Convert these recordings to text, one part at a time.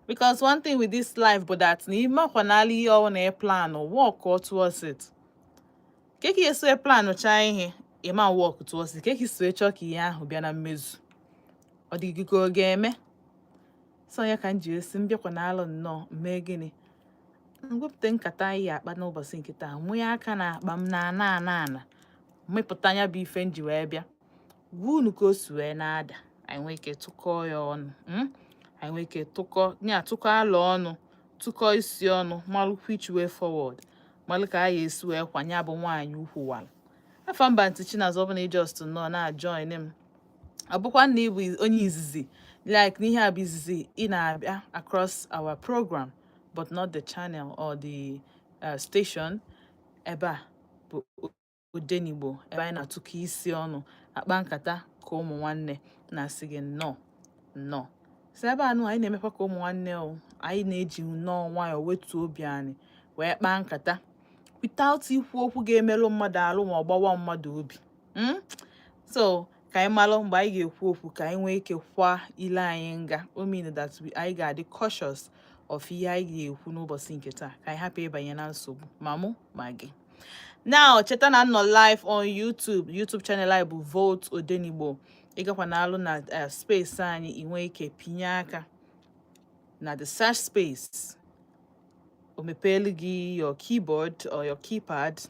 Because one thing with this life bụ that na ịmakwanala ihe ọwụ na ị plan, work towards it. Ka ka esi plan chaa ihe, ịma work towards it, ka ka isi chọọ ka ihe ahụ bịa na mmezu, ọ dị gị ka ọ ga-eme? So ya ka m ji esi mbịakwanalụ nnọọ mee gịnị, mwepụta nkata anyị akpa n'ụbọchị nke taa, nwee aka na akpa m na ana ana ana mmepụta anya bụ ife m ji wee bịa gwa unu ka o si wee na-ada. Anyị nwee ike tụkọọ ya ọnụ, Anyị nwee ike tụkọ ya, tụkọ alụ ọnụ, tụkọ isi ọnụ, malụ which way forward, malụ ka anyị esi wee kwanye abụ nwaanyị ukwu wara afa mba. Ntị Chinazụ, ọ bụ na ị just nnọọ na-ajoin m, ọ bụkwa na ị bụ onye izizi, like n'ihe a bụ izizi ị na-abịa across our program, but not the channel or the station. Ebe a bụ Odenigbo, ebe anyị na-atụkọ isi ọnụ, akpa nkata ka ụmụ nwanne. Na-asị gị nnọọ nnọọ. Si ebe a nụ anyị na-emekwa ka ụmụ nwanne o. Anyị na-eji nnọọ nwayọọ wetuo obi anyị wee kpaa nkata without ikwu okwu ga-emerụ mmadụ arụ ma ọ gbawa mmadụ obi. So ka anyị malụ mgbe anyị ga-ekwu okwu, ka anyị nwee ike kwa ile anyị nga o mean that anyị ga-adị cautious of ihe anyị ga-ekwu n'ụbọchị nke taa, ka anyị hapụ ịbanye na nsogbu, ma mụ ma gị. Now, cheta na m nọ live on YouTube. YouTube channel anyị bụ Volt Odenigbo. Ịgakwa na-alụ na space anyị, ị nwee ike pinye aka na the search space, o mepeelu gị your keyboard or your keypad,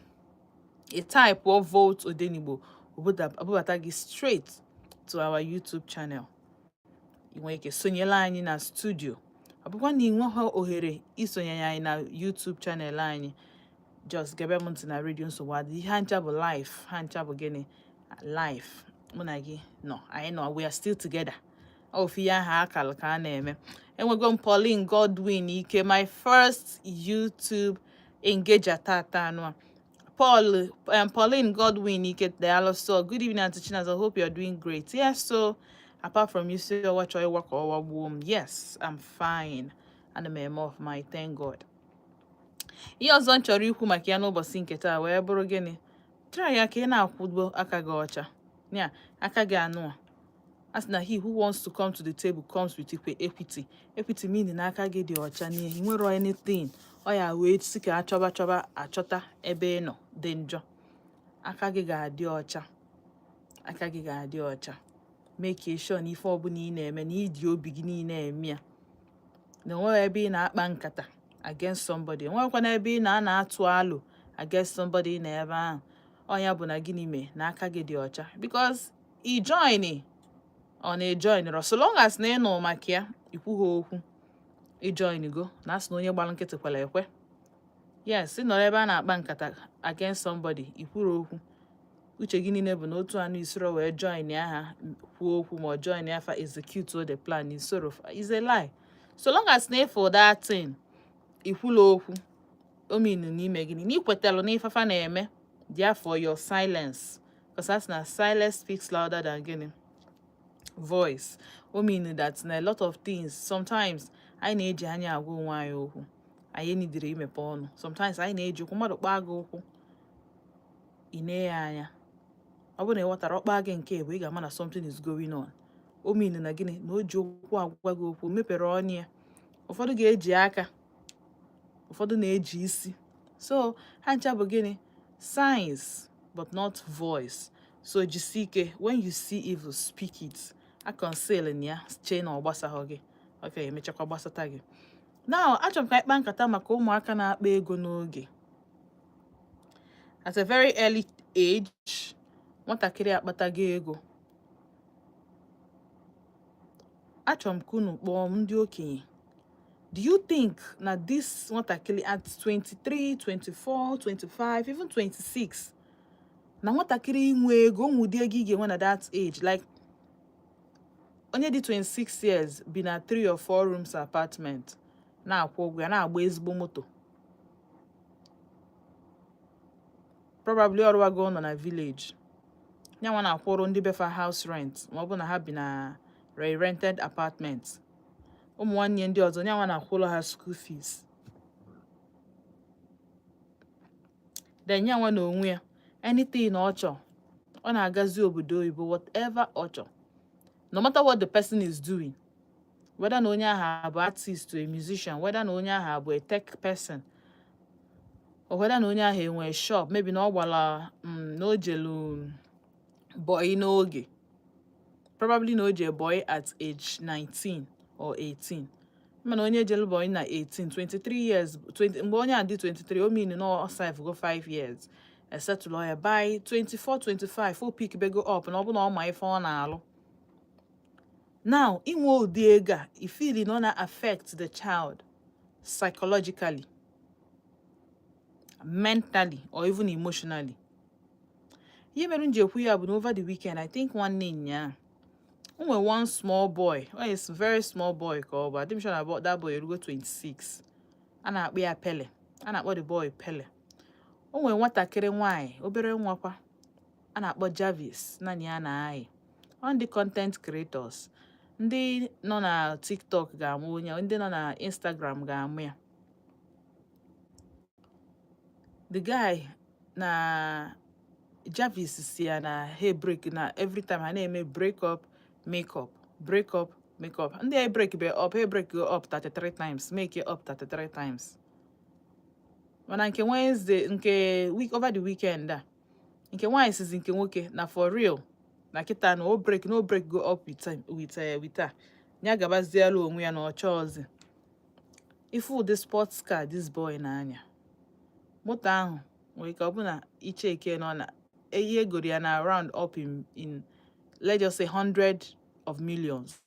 ị type Volt Odenigbo, obubata gị straight to our YouTube channel. Ị nwee ike sonyere anyị na studio. Ọ bụkwa na ị nweghị ohere isonye anyị na YouTube channel anyị, just gebe m ntị na redio. Nsogbu adị. Ihe ha ncha bụ live, ha ncha bụ gịnị? Live. Mụ na gị nọ, anyị nọ, we are still together. Ofu ihe ahụ akara ka a na-eme. Enwego m Pauline Godwin Ike, my first YouTube engager tata anụ a. Paul, Pauline Godwin Ike, daalụ. So good evening, Auntie Chinaz. I hope you're doing great. Yes, so apart from you say ọwa chọọ ịwa ka ọwa gbuo m, yes, I'm fine. Ana m eme ọfụma, thank God. Ihe ọzọ m chọrọ ikwu maka ya n'ụbọchị nke taa wee bụrụ gịnị? Try ya ka ị na-akwụdo aka gị ọcha ya, aka gị anụ a. A sị na he who wants to come to the table comes with equity. Equity meaning na aka gị dị ọcha n'ihe nwere anything ọ ya wee si ka achọba chọba achọta ebe ị nọ dị njọ. Aka gị ga-adị ọcha, aka gị ga-adị ọcha. Make sure na ife ọbụla ị na-eme na iji obi gị niile eme ya, na onweghị ebe ị na-akpa nkata against somebody, onwekwana ebe ị na-ana atụ alụ against somebody na ebe ahụ. Ọ ya bụ na gịnị mee na aka gị dị ọcha, because ị join ọ na-ejoin, so long as na ị nụ maka ya, ikwughị okwu, ijoin go na asị na onye gbara nkịtị kwere ekwe. Yes, ị nọrọ ebe a na-akpa nkata against somebody, ikwuru okwu, uche gị niile bụ na otu anụ isoro wee join ya, ha kwuo okwu ma ọ join ya, fa execute the plan isoro, is a lie. So long as na ịfụ that thing, ikwula okwu, o mean n'ime gịnị? Na ikwetalụ na ifefa na-eme. Therefore your silence, because that's na silence speaks louder than gịnị? Voice. O mean that na a lot of things, sometimes anyị na-eji anya agwa onwe anyị okwu, anyị nidiri imepe ọnụ. Sometimes anyị na-eji okwu mmadụ kpaa gị ụkwụ, ị nee ya anya. Ọ bụrụ na ị ghọtara ọkpa gị nke bụ, ị ga-ama na something is going on. O mean na gịnị? Na o ji okwu agwa gị okwu, mepere ọnụ ya. Ụfọdụ ga-eji aka, ụfọdụ na-eji isi. So ha ncha bụ gịnị? Signs but not voice. So jisie ike. When you see evil, speak it. A conceal na ya, chee na ọ gbasaghọ gị, ọ ka emechakwa gbasata gị. Now, achọrọ m ka anyị kpaa nkata maka ụmụaka na-akpa ego n'oge, at a very early age. Nwatakịrị akpatago ego, achọrọ m ka unu kpọọ m ndị okenye. Do you think na this nwatakịrị at 23, 24, 25, even 26, na nwatakịrị inwe ego, onwe ụdị ego ị ga-enwe na that age? Like onye dị 26 years bi na 3 or 4 rooms apartment, na-akwụ ụgwọ ya, na-agba ezigbo moto, probably ọrụwago nọ na village, nyanwa na-akwụrụ ndị befa house rent, ma ọ bụ na ha bi na rented apartment. Ụmụ nwanne ndị ọzọ, nyanwa na-akwụrụ ha school fees. Then nyanwa na onwe ya, anything ọ chọọ, ọ na-agazi obodo oyibo, whatever ọ chọọ, no matter what the person is doing. Whether na onye ahụ abụ artist or a musician, whether na onye ahụ abụ a tech person, or whether na onye ahụ enwee shop, maybe na ọ gbara na o jelu boy n'oge, probably na o je boy at age 19 or 18. Mana onye jelu boy na 18, 23 years, 20, mgbe onye a dị 23, o mean na ọ serve go 5 years, esetụlụ ya by 24, 25, o pick bego up na ọ bụ na ọ ma ife ọ na-alụ. Now, inwe ụdị ego a, I feel na ọ na-affect the child psychologically, mentally or even emotionally. Ihe mere m ji ekwu ya bụ na over the weekend, I think nwanne nyaa, o nwere one small boy, oh, it's very small boy ka ọ bụ, adị m sure na that boy erugo 26. A na-akpọ ya Pele, a na-akpọ the boy Pele. O nwere nwatakịrị nwaanyị, obere nwakwa, a na-akpọ Jarvis, naanị ya na-ayị. Ọ ndị content creators, ndị nọ na TikTok ga-amụ onye, ndị nọ na Instagram ga-amụ ya. The guy na Jarvis si ya na hey, break na every time ha na-eme break up, make up, break up, make up. Ndị a break be up, hey, break go up 33 times, make it up 33 times. Mana nke Wednesday, nke week, over the weekend a, nke nwaanyị sizi nke nwoke na for real, na kịta na o break, no break go up with time, with her, ya gabazielu onwe ya na ọ chọọzi. Ife ụdị sports car this boy na-anya, moto ahụ nwere ike ọ bụ na icheke nọ na ihe egoro ya na round up in let's just say hundred of millions,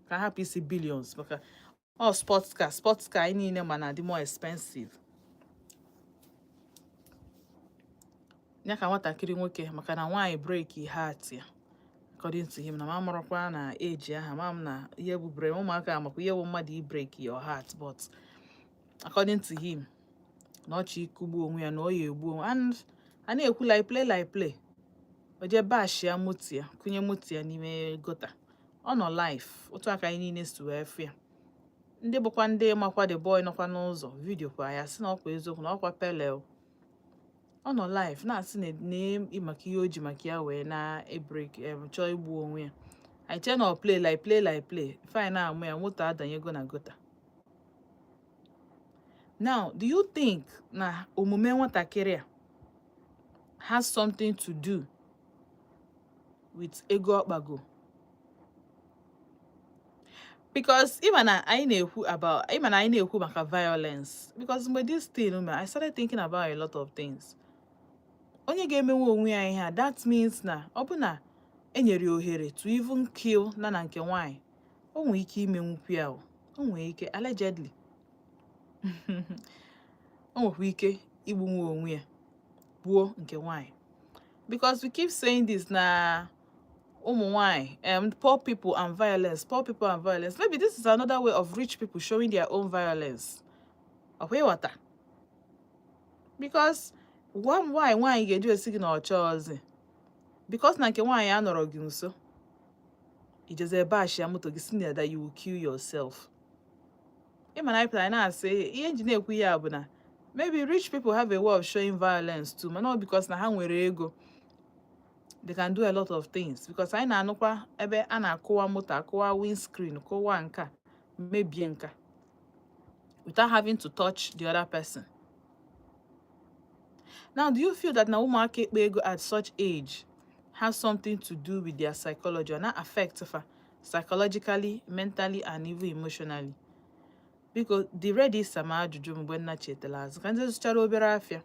ka hapụ isi billions, maka ọ sports car, sports car anyị niile ma na adị more expensive. Ya ka nwatakịrị nwoke, maka na nwaanyị break heart ya, according to him, na ma marakwa na age aha ma m na ihe bụ break, ụmụaka amakwa ihe bụ mmadụ i break your heart, but according to him, na ọ chọ ịkụgbu onwe ya, na ọ ya egbu onwe. And a na-ekwu like play, like play, o jee bash ya moto ya, kụnye moto ya n'ime gutter. Ọ nọ live otu aka anyị niile si wee fụ ya. Ndị bụkwa ndị makwa the boy nọkwa n'ụzọ video kwa ya, sị na ọkwa eziokwu na ọkwa Pele o. Ọ nọ live na-asị na na maka ihe o ji maka ya wee na-ebreak chọọ igbu onwe ya. Anyị chee na ọ play like play, like play, fine, na-amụ ya, moto adanyego na gutter. Now, do you think na omume nwatakịrị a has something to do with ego ọkpago? Because ịma na anyị na-ekwu about, ịma na anyị na-ekwu maka violence, because mgbe this thing mere, I started thinking about a lot of things. Onye ga-emenwe onwe ya ihe a, that means na ọ bụ na enyere ya ohere to even kill na nke nwaanyị, o nwere ike imenwukwu ya o. O nwere ike, allegedly, o nwekwa ike igbunwe onwe ya, gbuo nke nwaanyị. Because we keep saying this na ụmụ nwanyị, poor people and violence, poor people and violence. Maybe this is another way of rich people showing their own violence. Ọkwa ịghọta? Because gwa m, nwaanyị, nwaanyị ga-eji esi gị na ọ chọọzi, because na nke nwaanyị anọrọ gị nso, ijeze bash ya moto gị, si na that you will kill yourself. Ịma na anyị pụtara na-asị ihe nji na-ekwu ya bụ na maybe rich people have a way of showing violence too, mana ọ because na ha nwere ego, they can do a lot of things. Because anyị na-anụkwa ebe a na-akụwa moto, akụwa windscreen, kụwa nka, mebie nka, without having to touch the other person. Now, do you feel that na ụmụaka ekpe ego at such age has something to do with their psychology or not, affect fa psychologically, mentally and even emotionally? Biko, dị ready sama ajụjụ mgbe nna chetara azụ ka ndị zụchara obere afịa.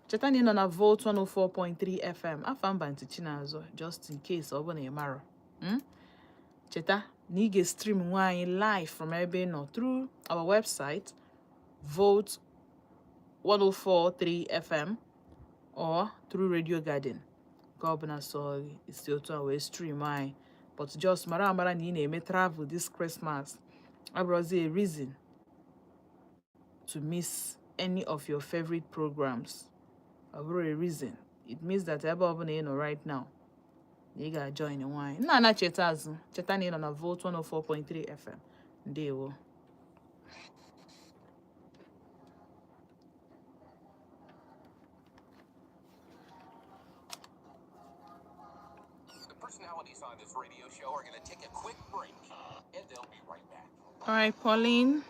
Cheta na ị nọ na Volt 104.3 FM, afa mba ntị Chinazụ, just in case ọ bụ na ị marọ. Cheta na ị ga-stream nwa anyị live from ebe ị nọ through our website Volt 104.3 FM or through Radio Garden, ka ọ bụ na sọ gị isi otu a wee stream anyị. But just mara amara na ị na-eme travel this Christmas abụrụzi a reason to miss any of your favorite programs. Ọ bụrụ a reason, it means that ebe ọbụla ị nọ right now, na ị ga-join nwaanyị nna ana. Cheta azụ, cheta na ị nọ na Volt 104.3 FM. Ndewo. The personalities on this radio show are going to take a quick break, and they'll be right back. All right, Pauline.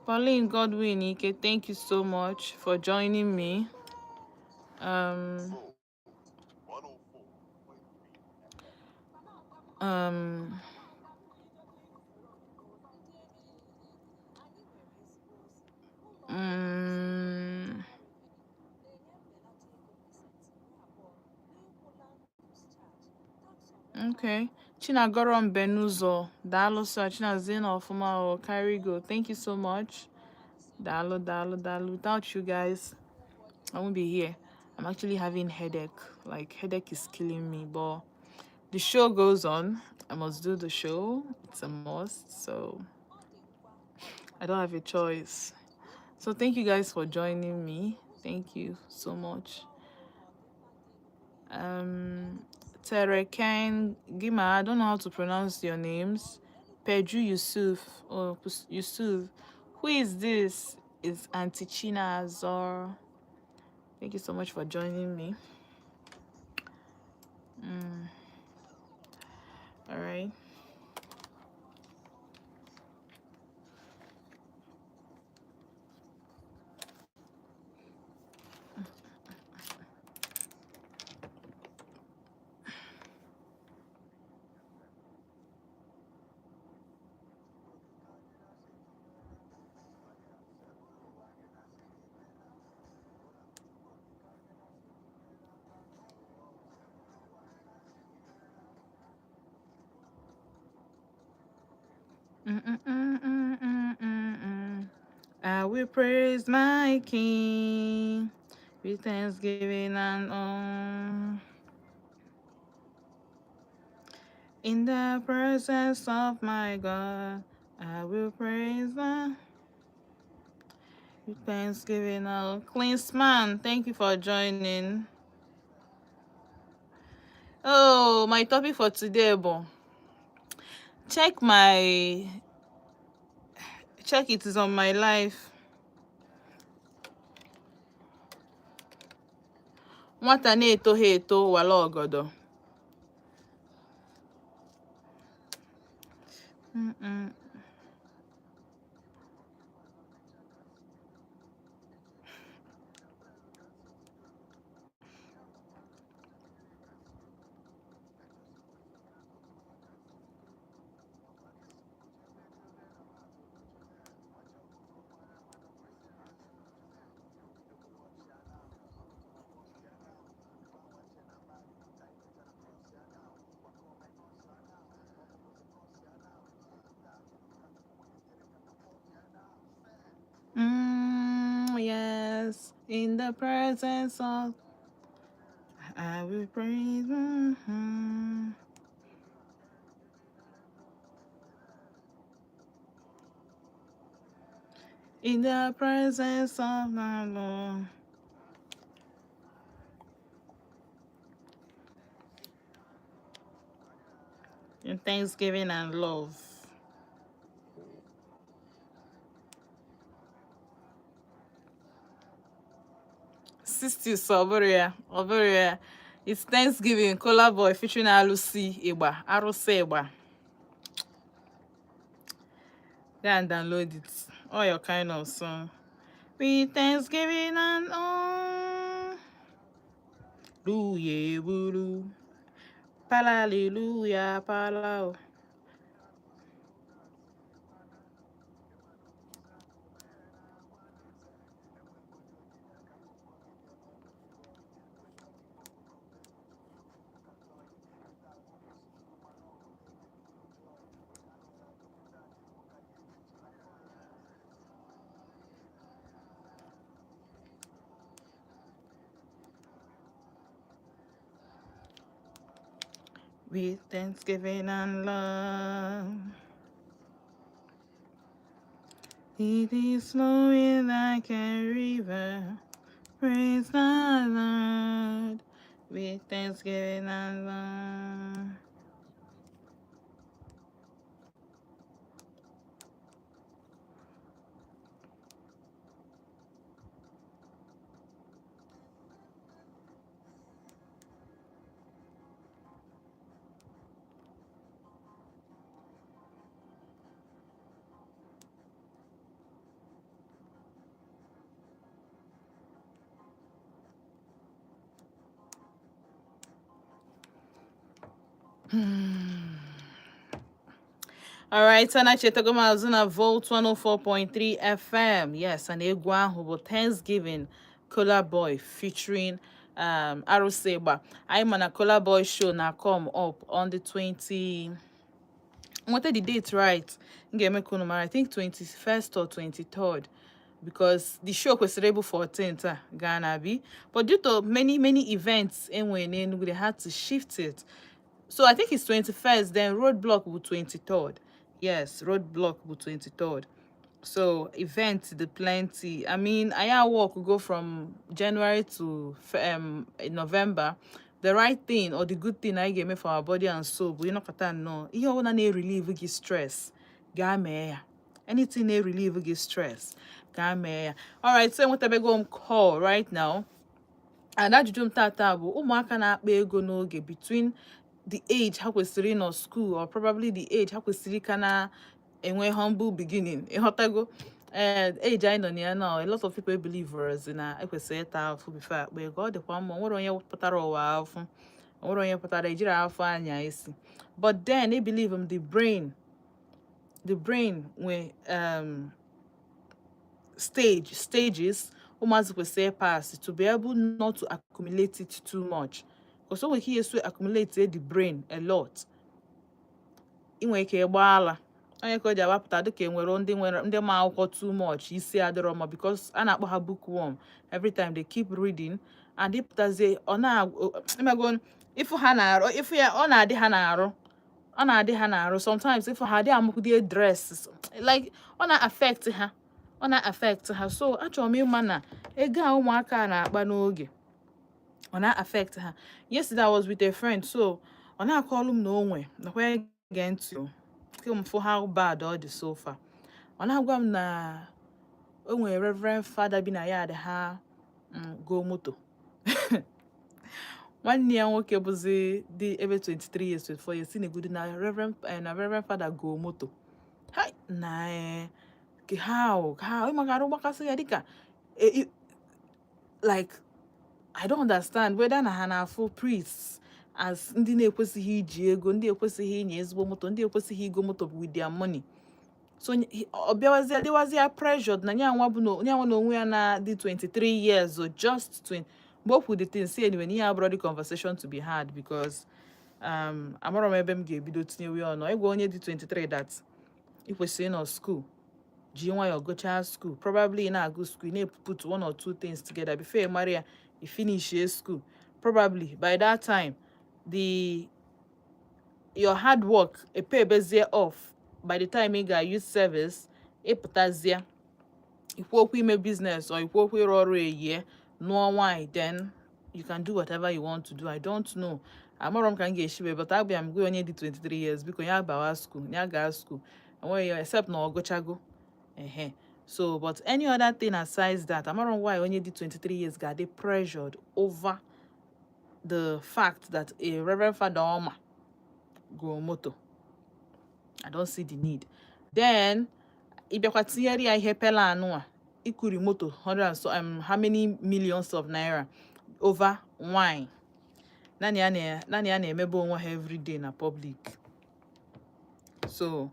Pauline Godwin Ike, thank you so much for joining me. Um, um, mm, okay. Chinagorom Benuzo, Dalo sir, Chinazina Ofuma o Carry go. Thank you so much. Dalo, dalo, dalo. Without you guys, I won't be here. I'm actually having headache. Like, headache is killing me, but the show goes on. I must do the show. It's a must. So I don't have a choice. So thank you guys for joining me. Thank you so much. Um, Tereken Gima, I don't know how to pronounce your names. Peju Yusuf or Yusuf. Who is this? Is Auntie China Azor. Thank you so much for joining me. All right. Mm-mm-mm-mm-mm-mm. I will praise my King with thanksgiving and all. In the presence of my God, I will praise the with thanksgiving. All. Klinsman, thank you for joining. Oh, my topic for today, bo. Check my check, it is on my life. Nwata na-etoghị eto wala ọgọdọ. Mm-mm. Yes, in the presence of I will praise. Mhm. In the presence of my Lord. In thanksgiving and love. 60s Oburia. Oburia. It's Thanksgiving. Kola Boy featuring Alusi Igba. Arusi Igba. Go and download it. All your kind of song. With thanksgiving and all. Hallelujah, buru. Hallelujah, pala. With thanksgiving and love. It is flowing like a river. Praise the Lord. With thanksgiving and love. Alright, anachetago m azụ na Volt 104.3 FM. Yes, and egwu ahụ bụ Thanksgiving, Kola Boy featuring Arụsịgba. Anyị ma na Kola Boy show na come up on the 20, nweta the date right, m ga-eme ka unu mara. I think 21st or 23rd, because the show kwesịrị ịbụ 14th a gaa na abi, but due to many many events enwere n'Enugu, they had to shift it. So I think it's 21st, then Roadblock bụ 23rd. Yes, Roadblock bụ 23rd. So event the plenty. I mean, I work go from January to November. The right thing or the good thing anyị ga-eme for our body and soul bụ ịnọkọta nnọọ, ihe ọbụla na-erelieve gị stress, gaa mee ya. Anything na-erelieve gị stress, gaa mee ya. Alright, so enwetabego m call right now, and ajụjụ m tata bụ ụmụaka na-akpa ego n'oge between the age ha kwesịrị ịnọ school or probably the age ha kwesịrị ịka na-enwe humble beginning. Ịghọtago? Ee, age anyị nọ na ya now, a lot of people believe na ekwesịrị ịta afụ before akpa ego. Ọ dịkwa mma, o nwere onye pụtara ụwa afụ, o nwere onye pụtara ejiri afọ anya isi, but then I believe m the brain nwe stages ụmụazị kwesịrị pass to be able not to accumulate it too much, because o nwere ike ihe accumulate the brain a lot, ị nwere ike ịgba ala onye ka o ji agbapụta dịka enwere ndị nwere ndị ma akwụkwọ too much, isi adịrọ mma, because a na-akpọ ha bookworm. Every time they keep reading and ịpụtazie, ọ na ịmago ịfụ ha na-arụ, ịfụ ya, ọ na-adị ha na-arụ, ọ na-adị ha na-arụ. Sometimes ịfụ ha adị amụkwụdie dress, like ọ na-affect ha, ọ na-affect ha. So achọrọ m ịma na ego a ụmụaka a na-akpa n'oge, ọ na-affect ha. Yesterday I was with a friend, so ọ na-akọlụ m na o nwe nakwa ege ntị o ke m fụ how bad ọ dị so far. Ọ na-agwa m na o nwere reverend father bi na yard ha, go moto. Nwanne ya nwoke bụzi dị ebe 23 years, 24 years, si na-egodo na reverend father go moto. Hai na ke how ịmaka arụ gbakasị ya dịka like I don't understand whether na ha na-afụ priests as ndị na-ekwesịghị iji ego, ndị ekwesịghị inye ezigbo moto, ndị ekwesịghị igo moto with their money. So ọ bịawazie dịwazie pressured na ya nwa bụ na ya nwa na onwe ya na dị 23 years or just 20. Mgbe o kwuru the thing, si anyway, na ihe abụrụ the conversation to be had, because amarọ m ebe m ga-ebido tinyewe ọnụ. Ịgwa onye dị 23 that ị kwesịrị ịnọ school, ji nwayọọ gụchaa school, probably ị na-agụ school, ị na-put one or two things together before ị mara ya, ị finish school. Probably by that time the your hard work epebezie off. By the time ị ga youth service, ịpụtazie, ikwu okwu ime business or ikwu okwu ịrụ ọrụ, eyie nụọ nwaanyị, then you can do whatever you want to do. I don't know, amarọ m ka m ga-esi wee, but abịa m gwa onye dị 23 years, biko ya bawa school, ya gaa school, enweghị ya except na ọ gụchago ehe. So but any other thing aside that, amarọ m why onye dị 23 years ga-adị pressured over the fact that a reverend father ọma go moto. I don't see the need. Then ị bịakwa tinyere ya ihe pela anụ a ikuri moto 100 and so how many millions of naira over nwanyị naanị ya naanị ya na-emebe onwe ha everyday na public. So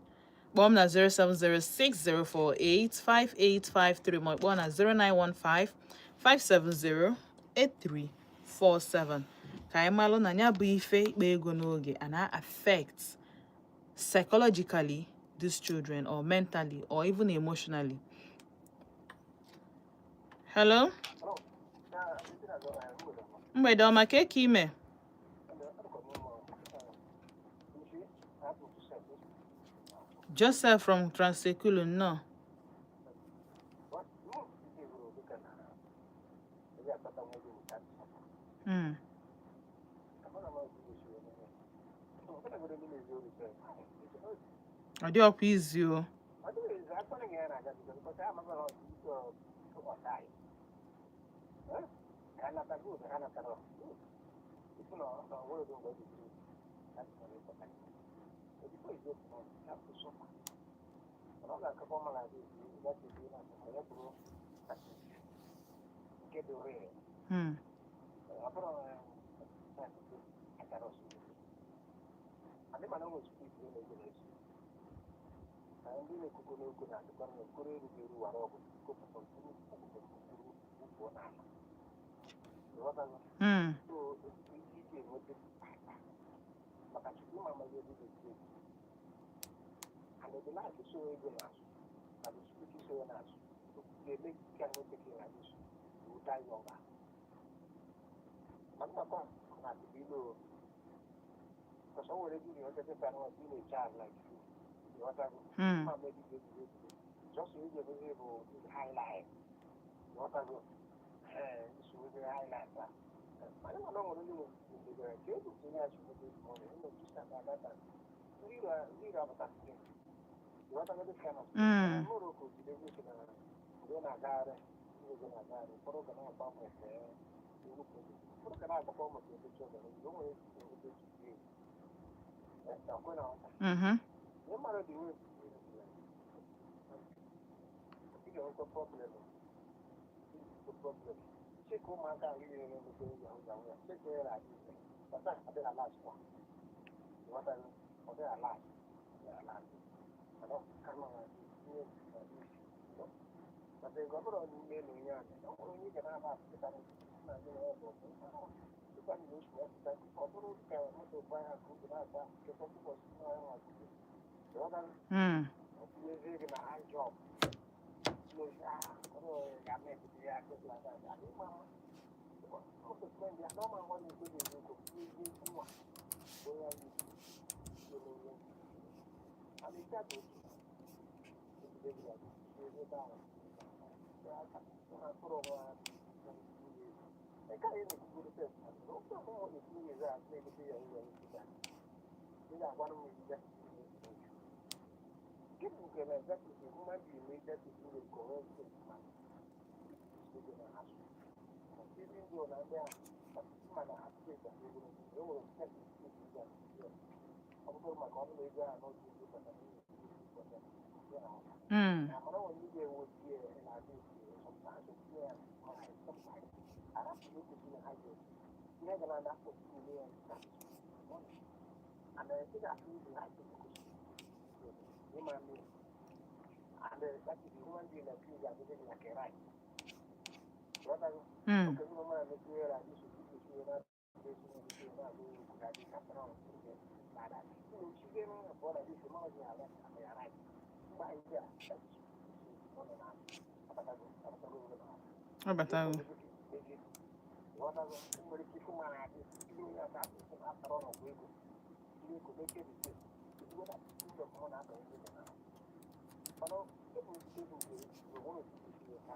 kpọọ m na 07060485853, ma kpọọ na 0915 570 8347, ka anyị malụ na ya bụ ife ikpa ego n'oge a na-affect psychologically these children, or mentally, or even emotionally. Hello, mgbede ọma. Ka eke ime? Joseph from Transekulu, nnọọ. Ọ dị ọkwa izi o. Adị mana o nwere spirit na-ego na-eso. Na ndị na-ekuko n'ego na-adịkwa na okoro erughị eru wara ọgụ kopụta mkpụrụ kwupụta mkpụrụ kwupụọ n'ala. Ịghọtago? Mm. So iji enweta maka Chukwu ma amaghị ebe ị ga-esi ego. And the life so ego na-azụ na the spirit so ya na-azụ ga-eme ka nweta gị na this, you will die younger. Mana maka na adịbụ ilu o. Because o nwere ego ị ga-enweta dịka na ị na-eche ala like you. Ịghọtago? Mm. Ma maybe ego ego. Just ego emezi bụ high life. Ịghọtago? Ee, nsogbu high life a. Mana mana ọ nwere ndị nwere ka ego tinye ya chukwu ego ọ na-eme just about that time. Ndị iro apụtasị. Ịghọtago this kind of thing? Morocco jide ego si na mgbe ọ na-agagharị, ndị ego na-agagharị, ụfọdụ ga na-agba maka ewupụ, ụfọdụ ga na-agbakọ maka emechi ọganihu, o nwere ike enweta echukwu ego. Ọkwe na nghọta. Ihe mmadụ dị wee ị ga-enwekwa problem, problem. Cheka ụmụaka ahụ niile na-emete yahoo yahoo ya, cheka ya na-adị ime, ọta adịghị alas kwa. Ịghọtago? Ọ dịghị alas, ọ dịghị alas. Mana ọ ka nọ na ihe na isi. Maka ego ọ bụrụ n'ime na onye ahụ, ọ nwere onye ị ga na-aba apụta na ndị na ya bụ ọkụ. Dịkwa na osu ya pụta, ọ bụrụ ka moto gbaa ya ka oge na-agba, kekọ ụbọchị nwa ya nwa. Ịghọtago? Mm. Ọ tinyezie gị na high job. N'ozi ahụ, ọ bụrụ ya na-ebute ya aka like that. Adị mma ọ spend ya normal nwa na-ekwe na-ekwe eziokwu nwa onye anyị isi eme ihe. And ike bụ otu ejide gị ya ebe ahụ na mkpụrụ nwa nke anyị na-ekwugoro sef na ofe ọmụmụ etinye eze a na-egote ya ụlọ nkịta. Ị ga-agwara m ejide gịnị nke na executive mmadụ ime executive nwere correct mmadụ ego na asụ, even though na ndị a mana steeti a ogologo e nwere steeti steeti ndị a, ọ bụrụ maka ọnụ ego ahụ n'otu ego bata n'ihi ya. Mana ọ nwere ndị ga-enweta ya na-adị sometimes otinye ya sometimes arapụ na ekwesịrị ha ga ihe ga na na-akpọ tinye ya money and ị ga-afụ ibu ha kwesịrị ịma mmiri and that is human being like you ga-adịghị like a right. Ghọtago? Oke ndị mmadụ na-etinye ya isi isi na esi na esi na abụ ka dị ka tọrọ nke na ụlọ chige na pụọ na isi ma ọ dị ala ya right mgbe anyị bịa ọ nọ na abatago abatago obodo na Ọ batago. Ghọtago? Nwere ike ịfụ ma na-adị ndị onye aka asụsụ atọrọ n'ọgwụ ego ndị ego meke dị ezigbo na ụlọ mụ na-abanye ego na mana ebe ebe nke onwere otu esi ya ka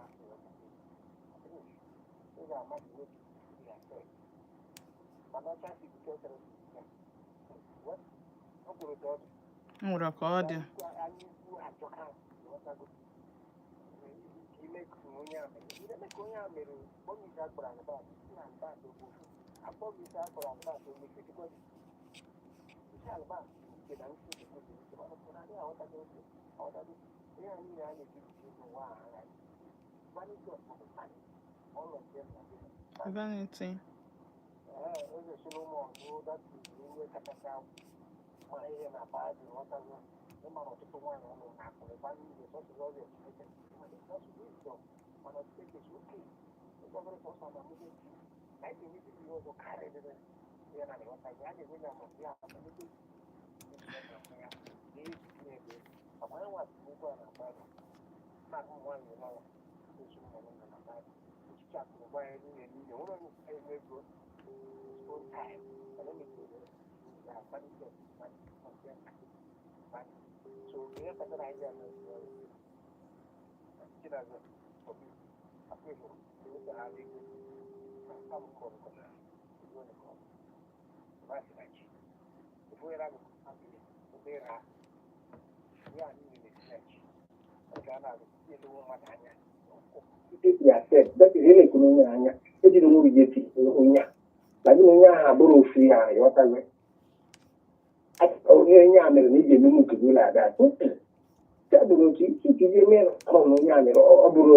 ị ga-ama the way to yourself mana ọcha si bute tere ya ọ gwụrụ ka ọ dị. O nwere ka ọ dị. Anya ukwu ajọka. Ghọtago? Ime ka onye a mere ime ka onye a mere kpọmisi akpọrọ alibas na alibas bụ ofu akpọmisi akpọrọ alibas omeketikwa isi alibas nke na nsi dị dị nke mana ụfọdụ adịghị aghọtago oge aghọtago ihe a niile a na-eji n'ụwa a aghaghị vanity of vanity, all of them are different. Vanity. Ee, eze Solomon bụ that is onye kachasị ma ihe na Baịbụl. Ghọtago? Ịma na ọtụtụ nwaanyị ọ lụrụ na akụnụba niile sọsọ ọrịa Chineke mana just wisdom mana Chineke is okay ịgbagoro sọsọ amamihe ji na ị ga-enwezi ihe ọzọ karịrị ya na ịghọtago a ga-enwe ya amamihe amamihe ya na ezi ebe ọkwa ya nwa ugbu a na Baịbụl na-agụ nwaanyị n'ọnwa otu mmanụ na Baịbụl echiche akụnụba ya niile niile nwere onye enwe ego own time and let me go there. Yeah, vanity of vanity, vanity. So ihe kpatara anyị ji eme Chinaza obi apụghị eweta ha ego na nkọ nkọ na ego nkọ masị na chi ofu onye na-agụ abịrị obere ha ihe a niile na-esi na chi nke a na-agụ elewo mmadụ anya. Yourself, that is ihe na-ekwu onye anya ejiri nwere gị eti onye a na gị na onye ahụ abụrụ ofu ya. Ịghọtago? Onye onye a mere na ị ga-eme nke gị na-aga ya bụrụ otu isi ka iji eme na ọ na onye a mere ọ bụrụ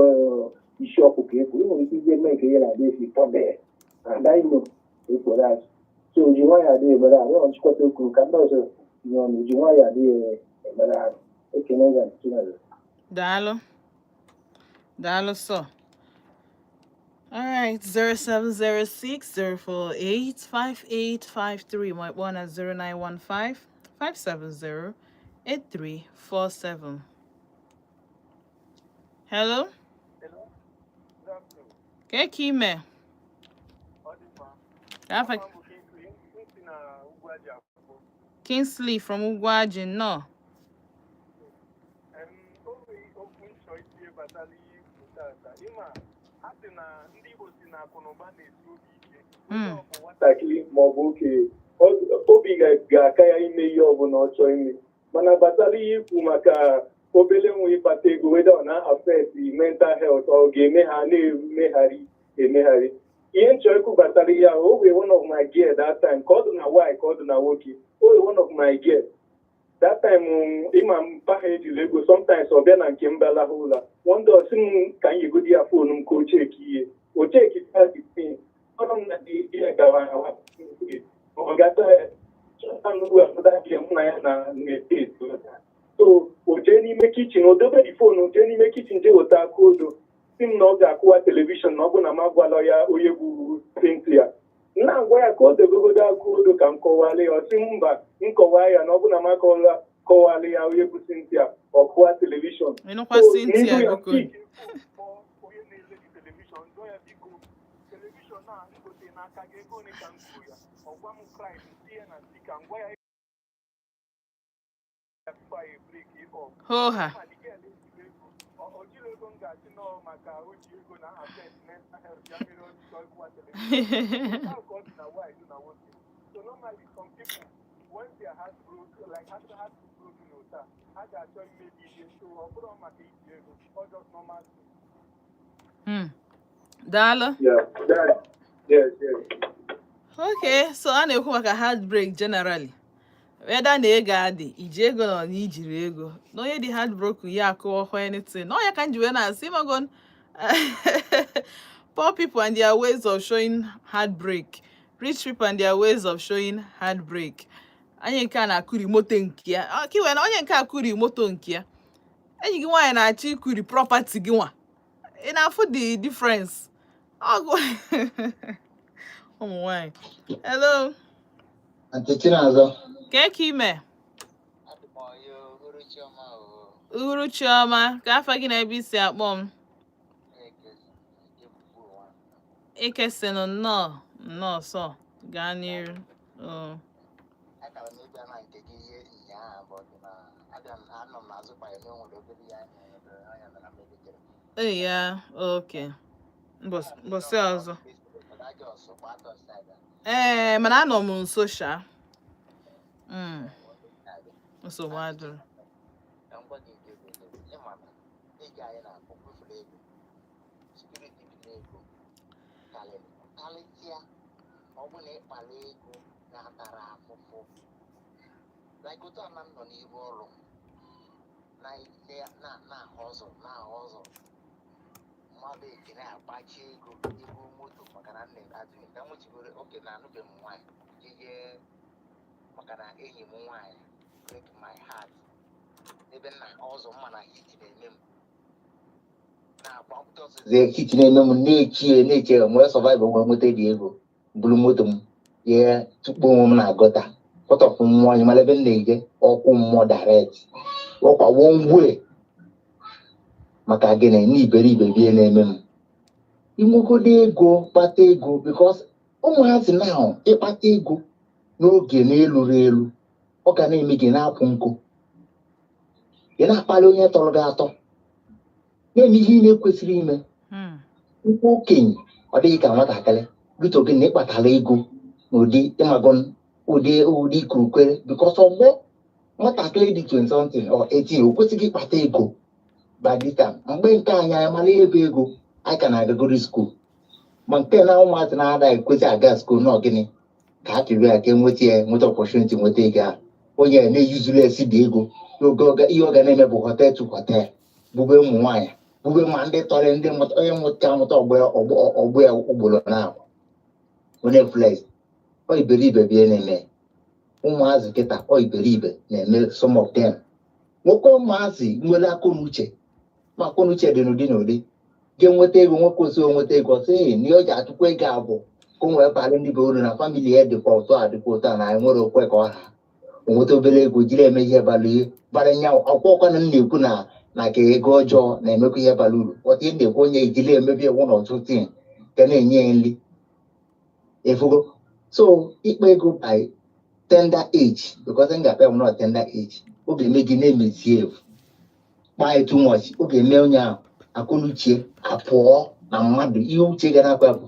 isi ọkụ ka ekwu ị nwere ike iji eme nke ya na-adị esi pọbe ada imo ekwere azụ so ji nwayọ adị ebere arụ nchịkọta okwu ka ndị ọzọ. Itinye ọnụ ji nwayọọ, adịghị emere arụ. Ekene ga Chineke. Daalụ. Daalụ sọ. All right, 0706 048 5853. My one at 0915 570 8347. Hello? Hello, good afternoon. Ka ime? Ọ dị mma. Afa. Aha m bụ Kingsley, m si na Ugwuaji akwụkwọ. Kingsley from Ugwuaji, nnọọ. O nwere okwu nchọ itinye gbasara ihe ikwu tata. Ịma, a sị na ndị Igbo si na akụ na ụba na-esi obi ike. Onye ọ bụ nwatakịrị ma ọ bụ okenye, obi ga-aka ya ime ihe ọbụla ọ chọọ ime. Mana gbasara ihe ikwu maka obele nwa ịkpata ego, weda ọ na-affect mental health, ọ ga-eme ha na-emegharị emegharị. Ihe nchọ ikwu gbasara ihe ahụ, o wee one of my girl that time, ka ọ dị na nwaanyị, ka ọ dị na nwoke, o wee one of my girl that time, ịma mpa ha ejiri ego. Sometimes ọ bịa na nke m balahụ ụla. One day ọ sị m ka m yegodi ya phone m ka o check ihe o check thing. Ọrụ m na dị ihe gara ọ gata chọta nnukwu another girl mụ na ya na na-eto eto. So o jee n'ime kitchen, o dobe the phone, o jee n'ime kitchen, jee weta aka odo, si m na ọ ga-akụwa television na ọ bụ na m agwala ya onye bụ Cynthia. M na-agwa ya ka o debegodo aka odo ka m kọwala ya. Ọ sị m mba, m kọwaa ya na ọ bụ na m akọwala kọwala ya onye bụ Cynthia, ọ kụwa television. Ịnụkwa Cynthia. N'ihu ya, Biko. Pick onye na-ele gị television, jụọ ya, "Biko, television a m gote n'aka gị, ego ole ka m kwuru ya?" Ọ gwa m price, tinye na speaker, m gwa ya ya before I break it up. Hoha. Ma the girl ejiri ego, ọ jiri ego, m ga-asị nọọ maka o ji ego na affect mental health ya mere o ji chọọ ịkụwa television. How ka ọ dị na nwaanyị dị na nwoke. So normally some people, once their heart broke, like heart broken otu a, ha ga-achọ imebi ihe. So ọ bụrụ maka iji ego, ọ just normal thing. Daalụ. Yeah, that, yes. Okay, so a na-ekwu maka heartbreak generally. Whether na ego adị, iji ego na ọ na ijiri ego. Na onye dị heartbroken ya akụwakwa anything. Na ọ ya ka m ji wee na-asị ịmago, poor people and their ways of showing heartbreak, rich people and their ways of showing heartbreak. Onye nke a na-akụri moto nke ya. Ọ, ka i wee na onye nke a kụri moto nke ya. Enyi gị nwaanyị na-achọ ikuri property gị nwa. Ị na-afụ the difference? Ọgụ ụmụ nwaanyị. Hello. Aunty Chinazọ. Kee ka ime? Adị m ọyọ, uhuruchi ọma o. Uhuruchi ọma. Ka afa gị na ebe isi akpọ m? Ekesi ebubo ụwa. Ikesinụ, nnọọ nnọọ sọ gaa n'iru. Oh. Akara m ịbịa na nke gị ihe nyaa bụ na abịa m, anọ m n'azụ kwa ya na enwere obere ihe anyị na-emebere ọnya mere m ebitere. Ee ya, okay. Mbọsị ọzọ. Ee, mana anọ m nso sha. Nsogbu adịrọ. Ka m gwa gị nke bụ eziokwu, ịma na ego anyị na-akpọ kwefuru ego, spirit dị n'ego karịrị karịsịa. Ọ bụ na ịkpara ego na-atara afụfụ, like otu a na m nọ n'ihu ọrụ na na na-ahọzụ na-ahọzụ mmadụ ekene agbachi ego ego moto, maka na nne adịghị ka m nwechigoro oke na anụbeghị m nwaanyị jeje, maka na enyi m nwaanyị break my heart ebe nna ọzọ mma na heat na-eme m na-agba heat na-eme m na-echie na-eche nwee survive, nwee nweta dị ego buru moto m ye tukpu onwe m na gutter kpọtọpụ mmụọ anyị mara ebe m na-eje ọkwụ mmụọ direct ọkwa one way. Maka gịnị na iberibe bie na-eme m inwegodo ego kpata ego, because ụmụazị now, ịkpata ego n'oge na-eluru elu, ọ ga na-eme gị na-akwụ nkụ, ị na-akpali onye tọrọ gị atọ, na-eme ihe ị na-ekwesịrị ime. Nkwa okenye ọ dịghị ka nwatakịrị rito gị na ịkpatara ego n'ụdị ịmago ụdị ikurukwere, because ọgbọ nwatakịrị dị 20 something or 18, o kwesịghị ịkpata ego by this time. Mgbe nke anyị, anyị mara ebe ego anyị ka na-agagoro school, ma nke na ụmụazị na-ada ekwesị aga school na gịnị ka a pịrị ya ka enweta ya, nweta opportunity, nweta ego ahụ. Onye na-eyuzuru esi dị ego n'oge ihe ọ ga na-eme bụ hotel to hotel, bube ụmụ nwaanyị, bube ma ndị tọrọ ndị mụta onye mụta amụta ọgbọ ya ọgbọ ọgbọ ya ugboro na onye flex ọ iberibe bie na-eme. Ụmụazị kịta ọ iberibe na-eme some of them. Nwoke ụmụazị nwere akọnuche, ma akọnuche dị n'ụdị n'ụdị, ga-enweta ego. Nwoke osi onweta ego, ọsị ee na ọ ji achụkwa ego abụ ka o nwee balị ndị be uru na family ya dịkwa ụtọ a, dịkwa ụtọ a na anyị nwere okwe ka ọ ha onweta obere ego jiri eme ihe bara ihe bara nya ọkwa ọkwa na m na-ekwu na ka ego ọjọọ na-emekwa ihe bara uru. Ọtụ ihe na-ekwu, onye ejiri emebi ewu na ọtụtụ tin ka na-enye ya nri efugo. So ikpa ego by tender age, because m ga-akpa ya na tender age, ọ ga-eme gị na-emezi efu kpaa too much. Ọ ga-eme onye ahụ akọnuche apụọ na mmadụ. Ihe uche ga na-akpa bụ